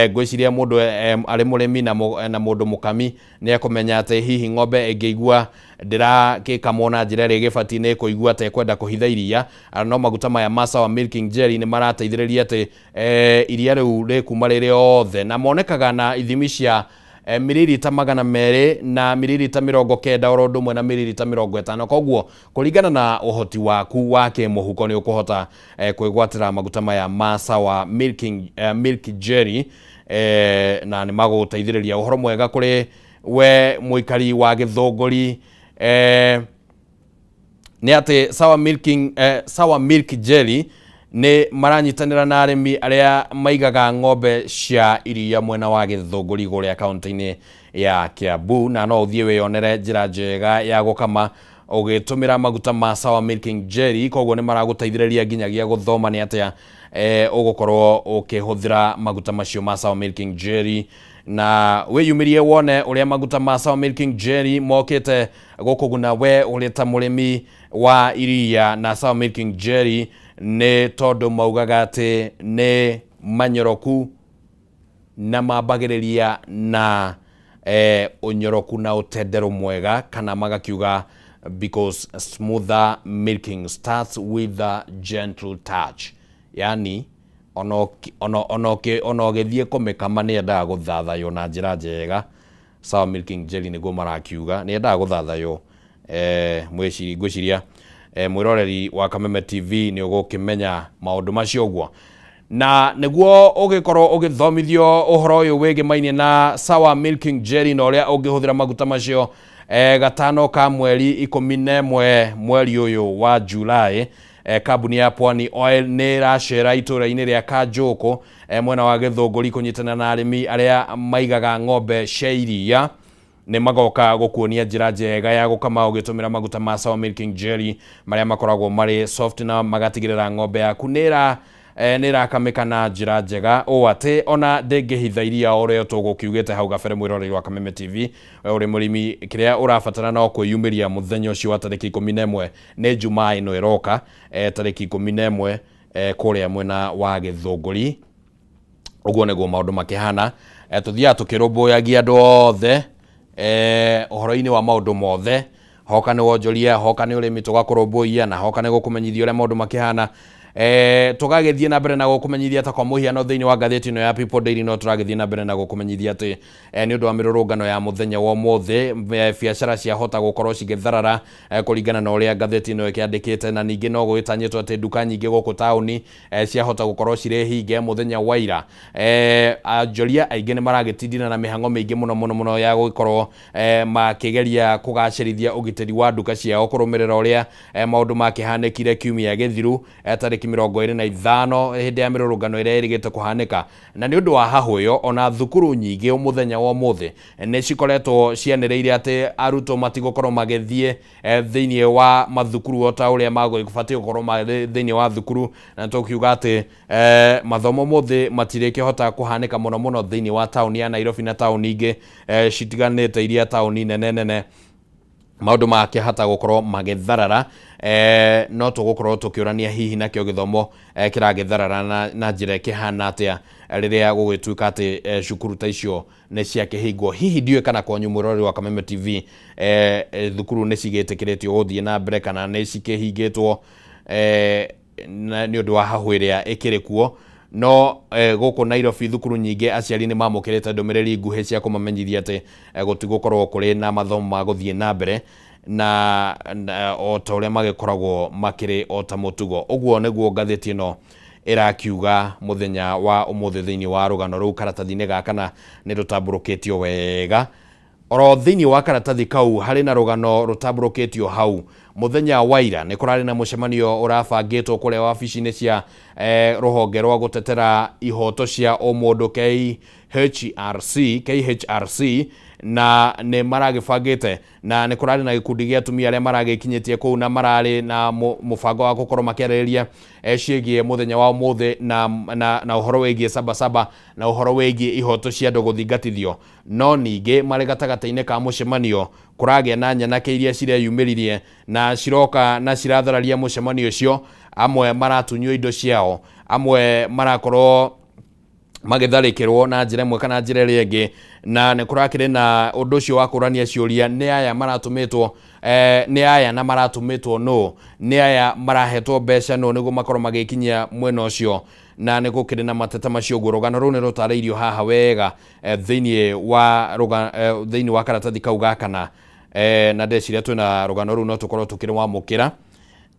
[SPEAKER 5] Ngwĩciria mũndũ arĩ mũrĩmi na mũndũ mũkami nĩ ekũmenya atĩ hihi ng'ombe ĩngĩigua ndĩragĩkamwo na njĩra ĩrĩa ĩgĩbatiĩ, nĩ ĩkũigua ta ĩkwenda kũhitha iria. No maguta maya ma Sawa Milking Jelly nĩ marateithĩrĩria atĩ iria rĩu rĩkuma rĩrĩ othe, na monekaga na ithimi cia miririta 200 na miririta 90, oro ũndũ ũmwe na miririta 50. Koguo kũringana na ũhoti waku wa kĩmũhuko nĩ ũkũhota kwĩgwatĩra maguta maya ma Sawa Milk Jelly, na nĩ magũgũteithĩrĩria. Ũhoro mwega kũrĩ we mũikari wa Gĩthũngũri nĩ atĩ Sawa Milk Jelly nĩ maranyitanĩra na arĩmi arĩa maigaga ng'ombe cia iria mwena wa Gĩthũngũri kũrĩa kaunti-inĩ ya Kiambu, na no ũthiĩ wĩyonere njĩra njega ya gũkama ũgĩtũmĩra maguta ma Sawa Milking Jelly. Koguo nĩ maragũteithĩrĩria nginyagia gũthoma nĩ atĩa ũgũkorwo ũkĩhũthĩra maguta macio ma Sawa Milking Jelly, na wĩyumĩrie wone ũrĩa maguta ma Sawa Milking Jelly mokĩte gũkũguna we ũrĩ ta mũrĩmi wa iria. Na Sawa Milking Jelly nĩ tondũ maugaga atĩ nĩ manyoroku na mambagĩrĩria na ũnyoroku na ũtenderũ mwega, kana magakiuga because smoother milking starts with a gentle touch, yani ona ũgĩthiĩ kũmĩkama nĩ yendaga gũthathaywo na njĩra njega. Sawa Milking Jelly nĩguo marakiuga nĩ yendaga gũthathaywo. Ngwĩciria mwĩroreri wa Kameme TV nĩ ũgũkĩmenya maũndũ macio ũguo, na nĩguo ũgĩkorwo ũgĩthomithio ũhoro ũyũ wĩgĩmainie na Sawa Milking Jelly na ũrĩa ũngĩhũthĩra maguta macio, gatano ka mweri 11 mweri ũyũ wa July, kambuni ya Pwani Oil nĩ ĩracera itũra-inĩ rĩa Kanjũkũ, mwena wa Gĩthũngũri, kũnyitana na arĩmi arĩa maigaga ng'ombe cia iria. Nĩ magoka gũkuonia njĩra njega ya gũkama ũgĩtũmĩra maguta ma Sawa Milking Jelly marĩa makoragwo marĩ soft na magatigĩrĩra ng'ombe yaku nĩ ĩra Nĩ ĩrakamĩka na njĩra njega ũũ atĩ ona ndĩngĩhitha iria o ũrĩa tũgũkiugĩte hau gabere. Mwĩroreri wa Kameme TV, we ũrĩ mũrĩmi, kĩrĩa ũrabatara no kwĩyumĩria mũthenya ũcio wa tarĩki 11, nĩ Jumaa ĩno ĩroka, tarĩki 11, kũrĩa mwena wa Gĩthũngũri. Ũguo nĩguo maũndũ makĩhana. Tũthiaga tũkĩrũmbũyagia andũ othe ũhoro-inĩ wa maũndũ mothe, hoka nĩ wonjoria, hoka nĩ ũrĩmi, tũgakũrũmbũiya, na hoka nĩ gũkũmenyithia ũrĩa maũndũ makĩhana. Tũgagĩthiĩ na mbere na gũkũmenyithia ta kwa mũhiano thĩinĩ wa ngathĩti ĩno ya People Daily, no tũragĩthiĩ na mbere na gũkũmenyithia atĩ nĩ ũndũ wa mĩrũrũngano ya mũthenya wa ũmũthĩ, biacara ciahota gũkorwo cigĩtharara, kũringana na ũrĩa ngathĩti ĩno ĩkĩandĩkĩte. Na ningĩ no gũgĩtanyĩtwo atĩ nduka nyingĩ gũkũ taũni ciahota gũkorwo cirĩ hinge mũthenya wa ira. Anjoria aingĩ nĩ maragĩtindina na mĩhang'o mĩingĩ mũno mũno mũno ya gũgĩkorwo makĩgeria kũgacĩrithia ũgitĩri wa nduka ciao, kũrũmĩrĩra ũrĩa maũndũ makĩhanĩkire kiumia gĩthiru, tarĩki 25, hĩndĩ ya mĩrũrũngano ĩrĩa ĩrĩgĩte kũhanĩka. Na nĩ ũndũ wa hahũ ĩyo, ona thukuru nyingĩ mũthenya wa ũmũthĩ nĩ cikoretwo cianĩrĩire atĩ arutwo matigũkorwo magĩthiĩ thĩinĩ wa mathukuru o ta ũrĩa magũbatiĩ gũkorwo marĩ thĩinĩ wa thukuru. Na tũkiuga atĩ mathomo mũthĩ matirĩkĩhota kũhanĩka mũno mũno thĩinĩ wa taũni ya Nairobi na taũni ingĩ citiganĩte iria taũni nene nene, maũndũ makĩhota gũkorwo magĩtharara. No tũgũkorwo tũkĩũrania hihi nakĩo gĩthomo kĩragĩtharara na njĩra ĩkĩhana atĩa rĩrĩa gũgĩtuĩka atĩ cukuru ta icio nĩ ciakĩhingwo. Hihi ndiũĩ kana kwanyu, mwĩroreri wa Kameme TV, thukuru nĩ cigĩtĩkĩrĩtio gũthiĩ na mbere kana nĩ cikĩhingĩtwo nĩ ũndũ wa hahũ ĩrĩa ĩkĩrĩ kuo. No gũkũ Nairobi thukuru nyingĩ aciari nĩ mamũkĩrĩte ndũmĩrĩri nguhĩ cia kũmamenyithia atĩ gũtigũkorwo kũrĩ na mathomo ma gũthiĩ na mbere na o ta ũrĩa magĩkoragwo makĩrĩ o ta mũtugo. Ũguo nĩguo ngathĩti ĩno ĩrakiuga mũthenya wa ũmũthĩ thĩinĩ wa rũgano rũu karatathi-inĩ gaka, na nĩ rũtambũrũkĩtio wega. Oro thĩinĩ wa karatathi kau harĩ na rũgano rũtambũrũkĩtio hau. Mũthenya wa ira nĩ kũrarĩ na mũcemanio ũrabangĩtwo kũrĩa wabici-inĩ cia rũhonge rwa gũtetera ihoto cia ũmũndũ KHRC, KHRC, na nĩ maragĩbangĩte na nĩ kũrarĩ na gĩkundi gĩa atumia arĩa maragĩkinyĩtie kũu, na mararĩ na mũbango wa gũkorwo makĩarĩrĩria ciĩgiĩ mũthenya wa ũmũthĩ na ũhoro wĩgiĩ Sabasaba na ũhoro wĩgiĩ ihoto cia andũ gũthingatithio. No ningĩ marĩ gatagatĩ-inĩ ka mũcemanio, kũragĩa na nyanake iria cireyumĩririe na ciroka na cirathararia mũcemanio ũcio. Amwe maratunywo indo ciao, amwe marakorwo magĩtharĩkĩrwo na njĩra ĩmwe kana njĩra ĩrĩa ĩngĩ, na nĩ kũrakĩrĩ na ũndũ ũcio wa kũrania ciũria: nĩ aya maratũmĩtwo, nĩ aya na maratũmĩtwo nũ, nĩ aya marahetwo mbeca nũ nĩguo makorwo magĩkinyia mwena ũcio? Na nĩ gũkĩrĩ na mateta macio. Ũguo rũgano rũu nĩ rũtarĩirio haha wega thĩinĩ wa karatathi kau ga kana. Na ndeciria twĩna rũgano rũu no tũkorwo tũkĩrwamũkĩra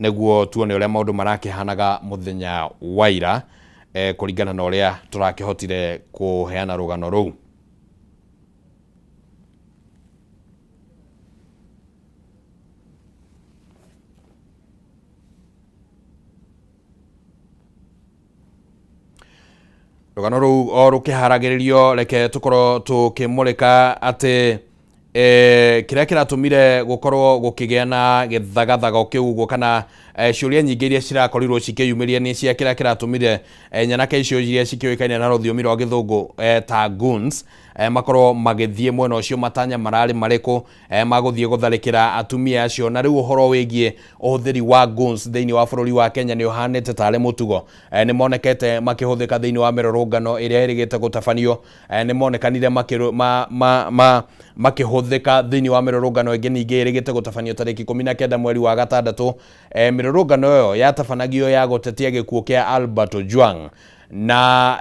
[SPEAKER 5] nĩguo tuone ũrĩa maũndũ marakĩhanaga mũthenya wa ira, kũringana na ũrĩa tũrakĩhotire kũheana rũgano rũu. Rũgano rũu o rũkĩharagĩrĩrio, reke tũkorwo tũkĩmũrĩka atĩ kĩrĩa kĩratũmire gũkorwo gũkĩgĩa na gĩthagathago kĩu ũguo, kana ciũria nyingĩ iria cirakorirwo cikĩyumĩria nĩ cia kĩrĩa kĩratũmire nyanake icio iria cikĩũĩkaine na rũthiomi rwa gĩthũngũ ta goons, makorwo magĩthiĩ mwena ũcio, matanya mararĩ marĩkũ magũthiĩ gũtharĩkĩra atumia acio. Na rĩu ũhoro wĩgiĩ ũhũthĩri wa goons thĩinĩ wa bũrũri wa Kenya nĩ ũhanĩte tarĩ mũtugo. Nĩ monekete makĩhũthĩka thĩinĩ wa mĩrũrũngano ĩrĩa ĩrĩgĩte gũtabanio. Nĩ monekanire makĩhũthĩka thĩinĩ wa mĩrũrũngano ĩngĩ ningĩ ĩrĩgĩte gũtabanio tarĩki 19 mweri wa gatandatũ. Mĩrũrũngano ĩyo yatabanagio ya gũtetia gĩkuũ kĩa Albert Ojwang, na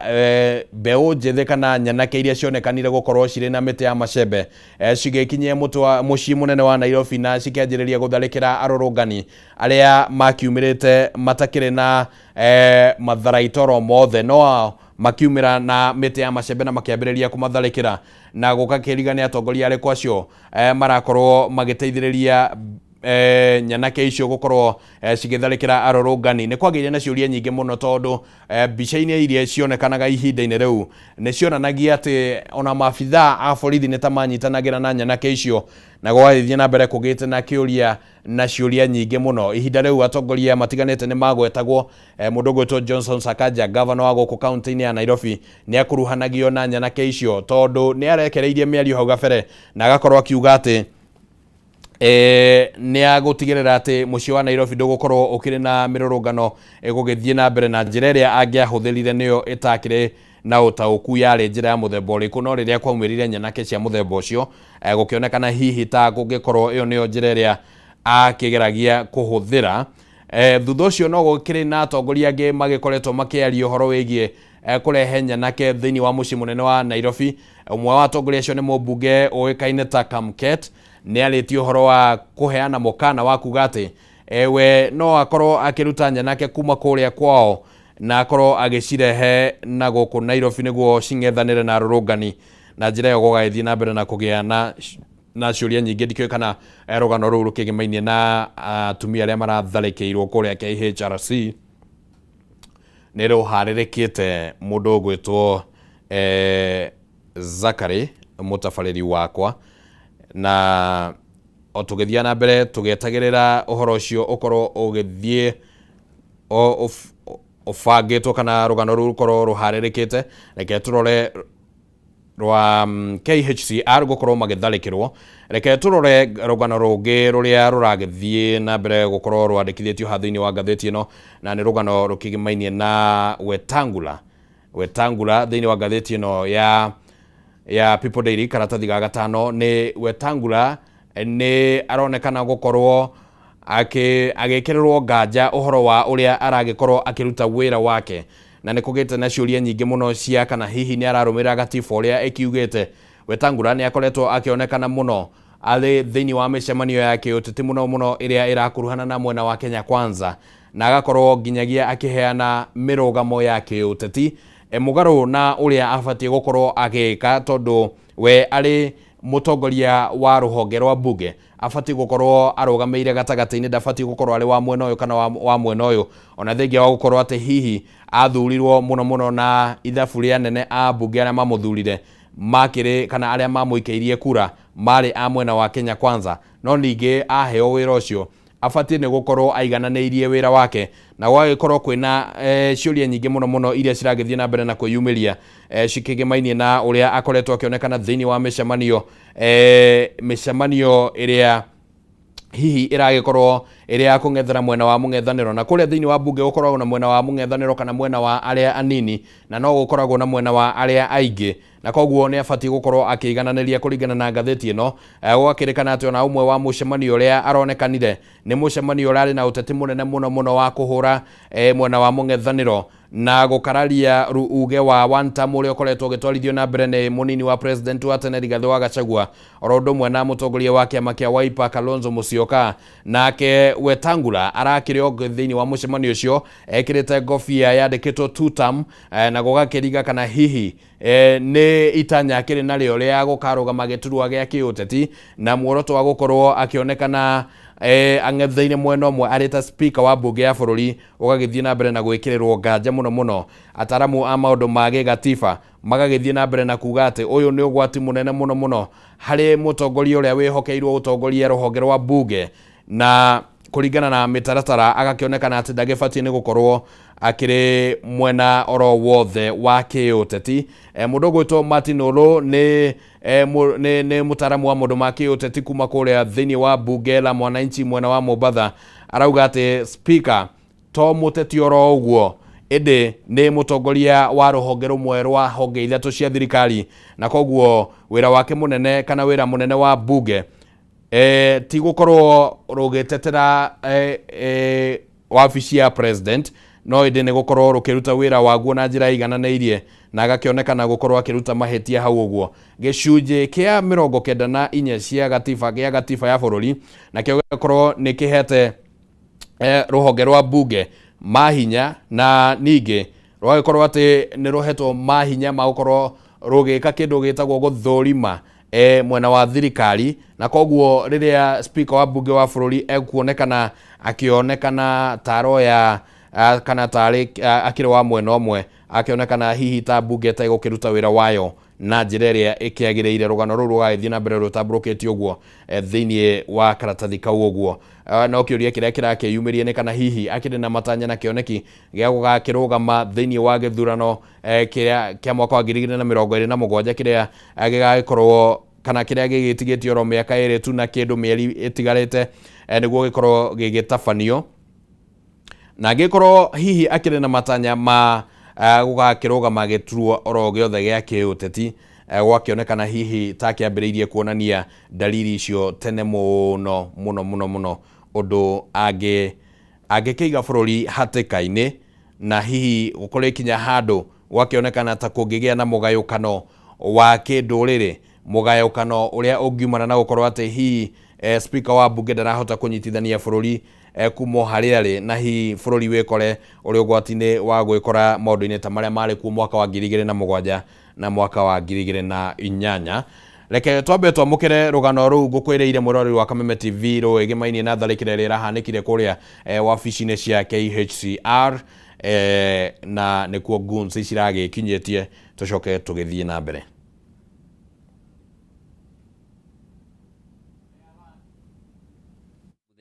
[SPEAKER 5] mbeũ njĩthĩ kana nyanake iria cionekanire gũkorwo cirĩ na mĩtĩ ya macembe, cigĩkinyia mũciĩ mũnene wa Nairobi na cikĩanjĩrĩria gũtharĩkĩra arũrũngani arĩa makiumĩrĩte matakĩrĩ na matharaitoro mothe, no ao makiumĩra na mĩtĩ ya macembe na makĩambĩrĩria kũmatharĩkĩra. Na gũkakĩriga nĩ atongoria arĩkũ acio marakorwo magĩteithĩrĩria. Nyanake icio gũkorwo cigĩtharĩkĩra arũrũngani nĩ kwagĩire na ciũria nyingĩ mũno, tondũ mbica-inĩ iria cionekanaga ihinda-inĩ rĩu nĩ cionanagia atĩ ona maabithaa a borithi nĩ ta manyitanagĩra na nyanake icio, na gwagĩthiĩ na mbere kũgĩte na kĩũria na ciũria nyingĩ mũno. Ihinda rĩu atongoria matiganĩte nĩ magwetagwo. Mũndũ ũgwĩtwo Johnson Sakaja, gavana wa gũkũ kaunti-inĩ ya Nairobi, nĩ akuruhanagio na nyanake icio, tondũ nĩ arekereirie mĩario hau gabere na agakorwo akiuga atĩ nĩ agũtigĩrĩra atĩ mũciĩ wa Nairobi ndũgũkorwo ũkĩrĩ na mĩrũrũngano ĩgũgĩthiĩ na mbere, na njĩra ĩrĩa angĩahũthĩrire nĩyo ĩtakĩrĩ na ũtaũku yarĩ njĩra ya mũthemba ũrĩkũ. No rĩrĩa kwaumĩrire nyanake cia mũthemba ũcio, gũkĩonekana hihi ta kũngĩkorwo ĩyo nĩyo njĩra ĩrĩa akĩgeragia kũhũthĩra. Thutha ũcio no gũkĩrĩ na atongoria angĩ magĩkoretwo makĩaria ũhoro wĩgiĩ kũrehe nyanake thĩinĩ wa mũciĩ mũnene wa Nairobi. Ũmwe wa atongoria acio nĩ mũmbunge ũĩkaine ta Kamket. Nĩ arĩtie ũhoro wa kũheana mũkana wa kuga atĩ we no akorwo akĩruta nyanake kuma kũrĩa kwao na akorwo agĩcirehe na gũkũ Nairobi nĩguo cing'ethanĩre na arũrũngani, na njĩra ĩyo gũgagĩthiĩ na mbere na kũgĩa na ciũria nyingĩ. Ndikĩũĩ kana rũgano rũu rũkĩgĩmainie na atumia arĩa maratharĩkĩirwo kũrĩa KHRC nĩ rũharĩrĩkĩte. Mũndũ ũgwĩtwo Zakary, mũtabarĩri wakwa, na o tũgĩthiĩ na mbere tũgĩetagĩrĩra ũhoro ũcio ũkorwo ũgĩthiĩ ũbangĩtwo kana rũgano rũu rũkorwo rũharĩrĩkĩte, reke tũrore rwa KHCR gũkorwo magĩtharĩkĩrwo. Reke tũrore rũgano rũngĩ rũrĩa rũragĩthiĩ na mbere gũkorwo rwandĩkithĩtio haha thĩinĩ wa ngathĩti ĩno, na nĩ rũgano rũkĩgĩmainie na Wetangula. Wetangula thĩinĩ wa ngathĩti ĩno ya People Daily, karatathi ga gatano, nĩ Wetangula nĩ aronekana gũkorwo agĩkĩrĩrwo nganja ũhoro wa ũrĩa aragĩkorwo akĩruta wĩra wake, na nĩ kũgĩte na ciũria nyingĩ mũno cia kana hihi nĩ ararũmĩrĩra gatiba ũrĩa ĩkiugĩte. Wetangula nĩ akoretwo akĩonekana mũno arĩ thĩinĩ wa mĩcemanio ya kĩũteti, mũno mũno ĩrĩa ĩrakuruhana na mwena wa Kenya Kwanza, na agakorwo nginyagia akĩheana mĩrũgamo ya kĩũteti mũgarũ na ũrĩa abatiĩ gũkorwo agĩka, tondũ we arĩ mũtongoria wa rũhonge rwa mbunge abatiĩ gũkorwo arũgamĩire gatagatĩ-inĩ, ndabatiĩ gũkorwo arĩ wa mwena ũyũ kana wa mwena ũyũ, ona thengia wa gũkorwo atĩ hihi athurirwo mũno mũno na ithabu rĩa nene a mbunge arĩa mamũthurire makĩrĩ kana arĩa mamũikĩirie kura marĩ a mwena wa Kenya Kwanza. No ningĩ aheo wĩra ũcio abatiĩ nĩ gũkorwo aigananĩirie wĩra wake, na gwagĩkorwo kwĩna ciũria nyingĩ mũno mũno iria ciragĩthiĩ na mbere na kwĩyumĩria cikĩgĩmainie na ũrĩa akoretwo akĩonekana thĩinĩ wa mĩcemanio ĩrĩa hihi ĩragĩkorwo ĩrĩa ya kũng'ethera mwena wa mũng'ethanĩro. Na kũrĩa thĩinĩ wa mbunge gũkoragwo na mwena wa mũng'ethanĩro kana mwena wa arĩa anini, na no gũkoragwo na mwena wa arĩa aingĩ, na koguo nĩ abatiĩ gũkorwo akĩigananĩria kũringana na ngathĩti ĩno. Gwakĩrĩkana atĩ ona ũmwe wa mũcemanio ũrĩa aronekanire nĩ mũcemanio ũrarĩ na ũteti mũnene mũno mũno wa kũhũra mwena wa mũng'ethanĩro na gũkararia uge wa one term ũrĩa ũkoretwo ũgĩtwarithio na mbere nĩ mũnini wa president wa tene Rigathĩ wa Gachagua, oro ũndũ ũmwe na mũtongoria wa kĩama kĩa Wiper Kalonzo Musyoka. Nake Wetangula arakĩrĩ o thĩinĩ wa mũcemanio ũcio ekĩrĩte ngobia yandĩkĩtwo two term, na gũgakĩringa kana hihi nĩ itanya akĩrĩ narĩo rĩa gũkarũgama gĩturwa gĩa kĩũteti, na muoroto wa gũkorwo akĩonekana ang'etheire mwena ũmwe arĩ ta speaker wa mbunge ya bũrũri ũgagĩthiĩ na mbere na gwĩkĩrĩrwo nganja mũno mũno. Ataramu a maũndũ ma gĩgatiba magagĩthiĩ na mbere na kuga atĩ ũyũ nĩ ũgwati mũnene mũno mũno harĩ mũtongoria ũrĩa wĩhokeirwo gũtongoria rũhonge rwa mbunge, na kũringana na mĩtaratara agakĩonekana atĩ ndagĩbatiĩ nĩ gũkorwo akĩrĩ mwena oro wothe wa kĩũteti. Mũndũ ũgwĩtwo Martin Olo nĩ mũtaaramu wa maũndũ ma kĩũteti kuma kũrĩa thĩinĩ wa mbunge la Mwananchi mwena wa Mombatha, arauga atĩ speaker to mũteti oro ũguo, ĩndĩ nĩ mũtongoria wa rũhonge rũmwe rwa honge ithatũ cia thirikari, na koguo wĩra wake mũnene kana wĩra mũnene wa mbunge ti gũkorwo rũgĩtetera wabici ya president, no ĩndĩ nĩ gũkorwo rũkĩruta wĩra waguo na njĩra ĩigananĩirie, na agakĩonekana gũkorwo akĩruta mahĩtia hau ũguo. Gĩcunjĩ kĩa 94 cia gatiba gĩa gatiba ya bũrũri nakĩo gĩgakorwo nĩ kĩhete rũhonge rwa mbunge mahinya, na ningĩ rũgagĩkorwo atĩ nĩ rũhetwo mahinya ma gũkorwo rũgĩka kĩndũ gĩtagwo gũthũrima. Mwena wa thirikari, na koguo rĩrĩa speaker wa bunge wa bũrũri ekuonekana akĩonekana taroya kana tarĩ akĩrĩ wa mwena ũmwe, akĩonekana hihi ta bunge ĩtegũkĩruta wĩra wayo na njĩra ĩrĩa ĩkĩagĩrĩire. Rũgano rũu rũgagĩthiĩ na mbere rũtambũrũkĩtio ũguo thĩinĩ wa karatathi kau ũguo. No kĩũria kĩrĩa kĩrakĩyumĩria nĩ kana hihi akĩrĩ na matanya na kĩoneki gĩa gũgakĩrũgama thĩinĩ wa gĩthurano kĩrĩa kĩa mwaka wa 2027, kĩrĩa gĩgagĩkorwo kana kĩrĩa gĩgĩtigĩtio oro mĩaka 2 tu na kĩndũ mĩeri ĩtigarĩte nĩguo gĩkorwo gĩgĩtabanio, na angĩkorwo hihi akĩrĩ na matanya ma gũgakĩrũgama gĩturwa oro gĩothe gĩa kĩũteti, gwakĩonekana hihi ta kĩambĩrĩirie kuonania dalili icio tene mũno mũno mũno mũno, ũndũ angĩkĩiga bũrũri hatĩka-inĩ, na hihi gũkorwo ikinya handũ gwakĩonekana ta kũngĩgĩa na mũgayũkano wa kĩndũrĩrĩ, mũgayũkano ũrĩa ũngiumana na gũkorwo atĩ hihi speaker wa bunge ndarahota kũnyitithania bũrũri kuma harĩa arĩ, na hihi bũrũri wĩkore ũrĩ ũgwati-inĩ wa gwĩkora maũndũ-inĩ ta marĩa marĩ kuo mwaka wa 2007 na mwaka wa 2008. Reke twambe twamũkĩre rũgano rũu ngũkwĩrĩire mwĩroreri wa Kameme TV rũĩgĩmainie na tharĩkĩra ĩrĩa ĩrahanĩkire kũrĩa wabici-inĩ cia KHCR, na nĩkuo goons ciragĩkinyĩtie, tũcoke tũgĩthiĩ na mbere.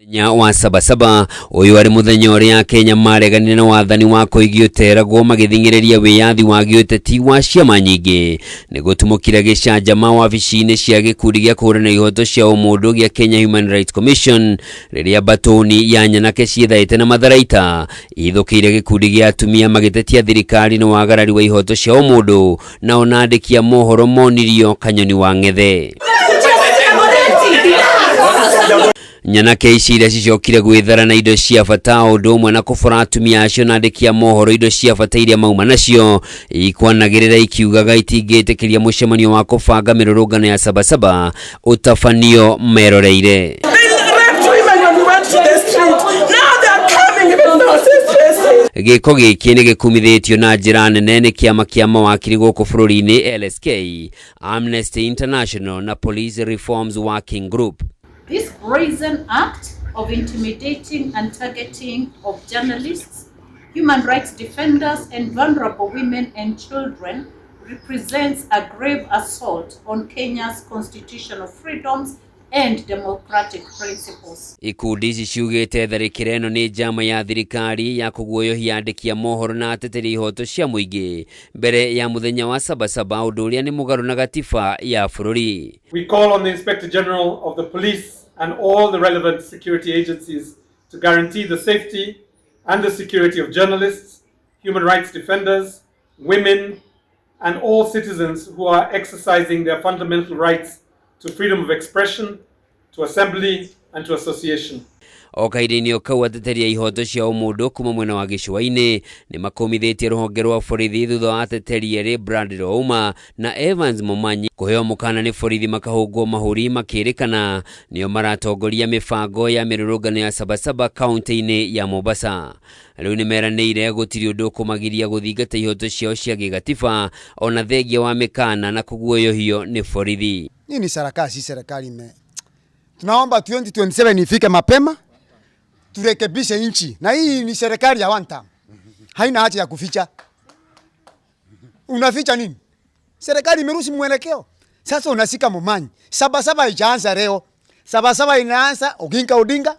[SPEAKER 7] Mũthenya wa Sabasaba ũyũ arĩ mũthenya ũrĩa Kenya mareganire na wathani wa kũigio teragwo magĩthing'ĩrĩria wĩyathi wa gĩũteti wa ciama nyingĩ. Nĩ gũtumũkire gĩcanjama wabici-inĩ cia gĩkundi gĩa kũhũrana ihoto cia ũmũndũ gĩa Kenya Human Rights Commission, rĩrĩa mbatũni ya nyanake ciĩthaĩte na matharaita ihithũkĩire gĩkundi gĩa atumia magĩtetia thirikari na wagarari wa ihoto cia ũmũndũ, nao na andĩki a mohoro monirio kanyoni wa ng'ethe. Nyanake ici iria cicokire gwĩthara na indo cia bata o ũndũ ũmwe na kũbora atumia acio na andĩki a mohoro indo cia bata iria mauma nacio, ikwanagĩrĩra ikiugaga itingĩtĩkĩria mũcemanio wa kũbanga mĩrũrũngano ya Sabasaba ũtabanio meroreire. Gĩko gĩkĩ nĩ gĩkumithĩtio na njĩra nene nĩ kĩama kĩa mawakiri gũkũ bũrũri-inĩ LSK, Amnesty International na Police Reforms Working Group.
[SPEAKER 8] This brazen act of intimidating and targeting of journalists, human rights defenders, and vulnerable women and children represents a grave assault on Kenya's constitutional freedoms and democratic principles.
[SPEAKER 7] Ikundi ici ciugĩte tharĩkĩra ĩno nĩ njama ya thirikari ya kũguoyohia andĩki a mohoro na ateteri ihoto cia mũingĩ mbere ya mũthenya wa Sabasaba, ũndũ ũrĩa nĩ mũgarũ na gatiba ya bũrũri.
[SPEAKER 9] We call on the Inspector General of the Police and all the relevant security agencies to guarantee the safety and the security of journalists, human rights defenders, women, and all citizens who are exercising their fundamental rights to freedom of expression, to assembly, and to association.
[SPEAKER 7] O kahinda-inĩ o kau, ateteri a ihoto cia ũmũndũ kuma mwena wa gĩcũa-inĩ nĩ makũmithĩtie rũhonge rwa borithi thutha wa ateteri erĩ Brad Ouma na Evans Momanyi kũheo mũkana nĩ borithi makahũngwo mahũri makĩrĩkana nĩo maratongoria mĩbango ya mĩrũrũngano ya Sabasaba kaunti-inĩ ya Mombasa. Rĩu nĩ meranĩire gũtirĩ ũndũ ũkũmagiria gũthingata ihoto ciao cia gĩgatiba ona thengia wa mĩkana na kũguoyohio nĩ borithi.
[SPEAKER 10] Hii ni serikali, si serikali ime. Tunaomba 2027 ifike mapema turekebishe nchi, na hii ni serikali ya one term, haina haja ya kuficha. Unaficha nini? Serikali imeruhusu mwelekeo. Sasa unasika Momanyi. Sabasaba haijaanza leo. Sabasaba inaanza Oginga Odinga,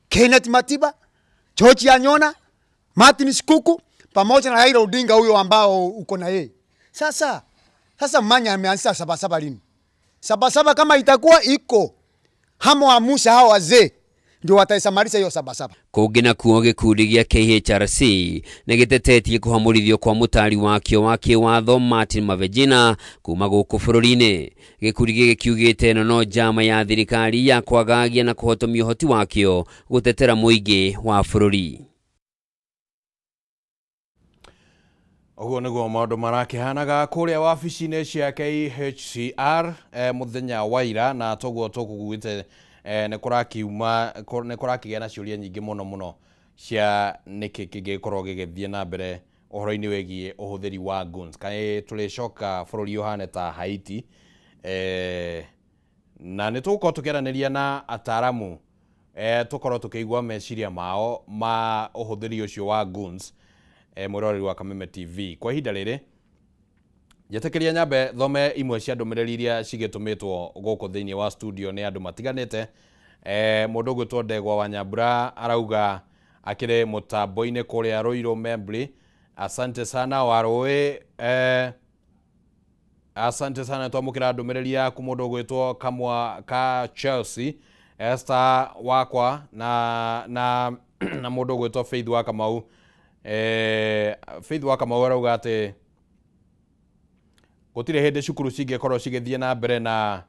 [SPEAKER 10] Kenneth Matiba, George Anyona, Martin Shikuku pamoja na Raila Odinga huyo ambao uko na yeye. Sasa Momanyi ameanza Sabasaba lini? Sabasaba kama itakuwa iko hamo amusha hao wazee ndio wataisamarisha hiyo Sabasaba.
[SPEAKER 7] Kũngĩ nakuo gĩkundi gĩa KHRC nĩ gĩtetetie kũhamũrithio kwa mũtari wakĩo wa kĩwatho Martin Mavejina kuma gũkũ bũrũri-inĩ. Gĩkundi gĩkĩ kiugĩte ĩno no njama ya thirikari ya kwagagia na kũhotomia ũhoti wakĩo gũtetera mũingĩ wa bũrũri.
[SPEAKER 5] Ũguo nĩguo maũndũ marakĩhanaga kũrĩa wabici-inĩ cia KHCR mũthenya wa ira, na toguo tũkũguĩte nĩ kũrakiuma nĩ kũrakĩgĩa na ciũria nyingĩ mũno mũno cia nĩkĩ kĩngĩkorwo gĩgĩthiĩ na mbere ũhoro-inĩ wĩgiĩ ũhũthĩri wa guns. Kaĩ tũrĩcoka bũrũri ũhane ta Haiti? Na nĩ tũgũkorwo tũkĩaranĩria na ataramu tũkorwo tũkĩigua meciria mao ma ũhũthĩri ũcio wa goons. Mwĩroreri wa Kameme TV, kwa ihinda rĩrĩ njetĩkĩria nyambe thome imwe cia ndũmĩrĩri iria cigĩtũmĩtwo gũkũ thĩinĩ wa studio nĩ andũ matiganĩte. Mũndũ ũgwĩtwo Ndegwa wa Nyambura arauga akĩrĩ mũtambo-inĩ kũrĩa Ruiru Membri. Asante sana Warũĩ, asante sana, twamũkĩra ndũmĩrĩri yaku. Mũndũ ũgwĩtwo Kamwa ka Chelsea, Esther wakwa na mũndũ ũgwĩtwo Faith wa Kamau. Faith wa Kamau arauga atĩ gũtirĩ hĩndĩ cukuru cingĩkorwo cigĩthiĩ na mbere na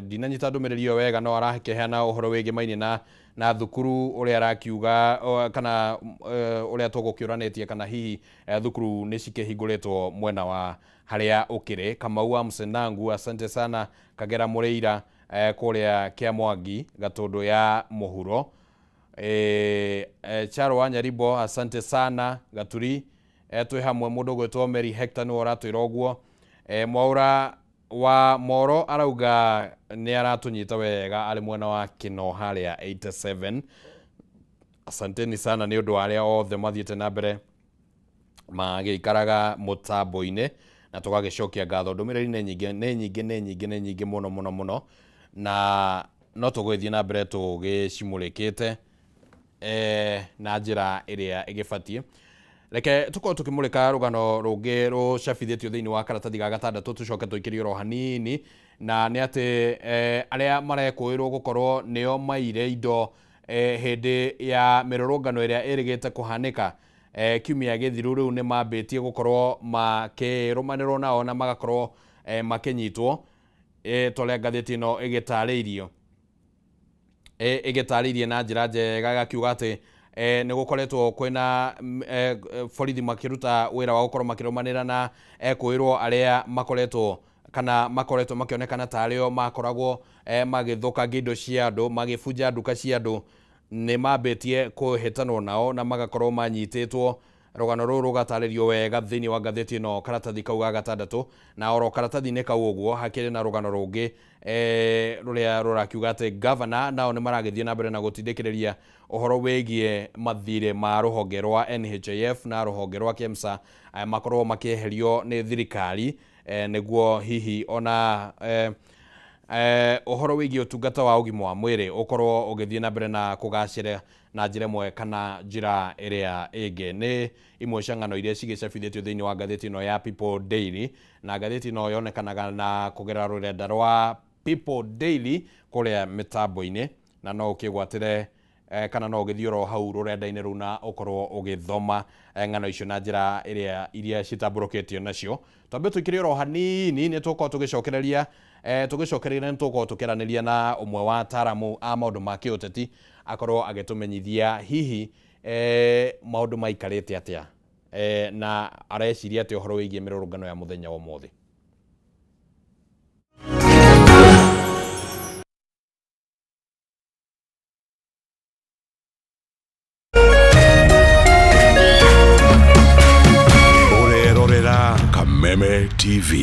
[SPEAKER 5] ndinanyita ndũmĩrĩri ĩyo wega, no arakĩheana ũhoro wĩgĩmainie na thukuru ũrĩa arakiuga kana ũrĩa tũgũkĩũranĩtie kana hihi thukuru nĩ cikĩhingũrĩtwo mwena wa harĩa ũkĩrĩ. Kamau wa Msenangu, asante sana. Kagera Mũrĩira kũrĩa Kĩamwangi Gatũndũ ya Mũhuro. Charo wa Nyaribo, asante sana. Gaturi twĩ hamwe. Mũndũ ũgwĩtwo Mary Hector nĩwe ũratwĩra ũguo. Mwaura wa Moro arauga nĩ aratũnyita wega arĩ mwena wa Kĩno harĩa 87. Asanteni sana nĩ ũndũ wa arĩa othe mathiĩte na mbere magĩikaraga mũtambo-inĩ na tũgagĩcokia ngatho. Ndũmĩrĩri nĩ nyingĩ, nĩ nyingĩ, nĩ nyingĩ, nĩ nyingĩ mũno mũno mũno, na no tũgũgĩthiĩ na mbere tũgĩcimũrĩkĩte na njĩra ĩrĩa ĩgĩbatiĩ. Reke tũkorwo tũkĩmũrĩka rũgano rũngĩ rũcabithĩtio thĩinĩ wa karatathi ga gatandatũ, tũcoke tũikĩrie oro hanini, na nĩ atĩ arĩa marekũĩrwo gũkorwo nĩo maire indo hĩndĩ ya mĩrũrũngano ĩrĩa ĩrĩgĩte kũhanĩka kiumia gĩthiru rĩu nĩ mambĩtie gũkorwo makĩrũmanĩrwo nao na magakorwo makĩnyitwo, ta ũrĩa ngathĩti ĩno ĩgĩtarĩirio ĩgĩtarĩirie na njĩra njega, ĩgakiuga atĩ nĩ gũkoretwo kwĩna borithi makĩruta wĩra wa gũkorwo makĩrũmanĩra na ekũĩrwo arĩa makoretwo kana makoretwo makĩonekana ta arĩo makoragwo magĩthũkangia indo cia andũ, magĩbunja nduka cia andũ. Nĩ mambĩtie kũhĩtanwo nao na magakorwo manyitĩtwo. Rũgano rũrũ rũgatarĩrio wega thĩinĩ wa ngathĩti ĩno karatathi kau ga gatandatũ, na oro karatathi-inĩ kau ũguo hakĩrĩ na rũgano rũngĩ rũrĩa rũrakiuga atĩ gavana nao nĩ maragĩthiĩ na mbere na gũtindĩkĩrĩria ũhoro wĩgiĩ mathirĩ ma rũhonge rwa NHIF na rũhonge rwa KEMSA makorwo makĩeherio nĩ thirikari, nĩguo hihi ona ũhoro wĩgiĩ ũtungata wa ũgima wa mwĩrĩ ũkorwo ũgĩthiĩ na mbere na kũgacĩra na njĩra ĩmwe kana njĩra ĩrĩa ĩngĩ. Nĩ imwe cia ng'ano iria cigĩcabithĩtio thĩinĩ wa ngathĩti ĩno ya People Daily, na ngathĩti ĩno yonekanaga na kũgerera rũrenda rwa People Daily kũrĩa mĩtambo-inĩ, na no ũkĩgwatĩre kana no ũgĩthiĩ oro hau rũrenda-inĩ rũu na ũkorwo ũgĩthoma ng'ano icio na njĩra ĩrĩa iria citambũrũkĩtio nacio. Twambe tũikĩre oro hanini, nĩ tũgũkorwo tũgĩcokereria tũgĩcokereria nĩ tũgũkorwo tũkĩaranĩria na ũmwe wa ataramu a maũndũ ma kĩũteti akorwo agĩtũmenyithia hihi maũndũ maikarĩte atĩa na areciria atĩa ũhoro wĩgiĩ mĩrũrũngano ya mũthenya wa ũmũthĩ.
[SPEAKER 4] Ũrerorera Kameme TV.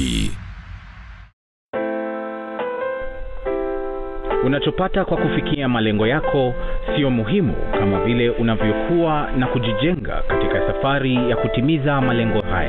[SPEAKER 11] Unachopata kwa kufikia malengo yako sio muhimu kama vile unavyokuwa na kujijenga katika safari ya kutimiza malengo haya.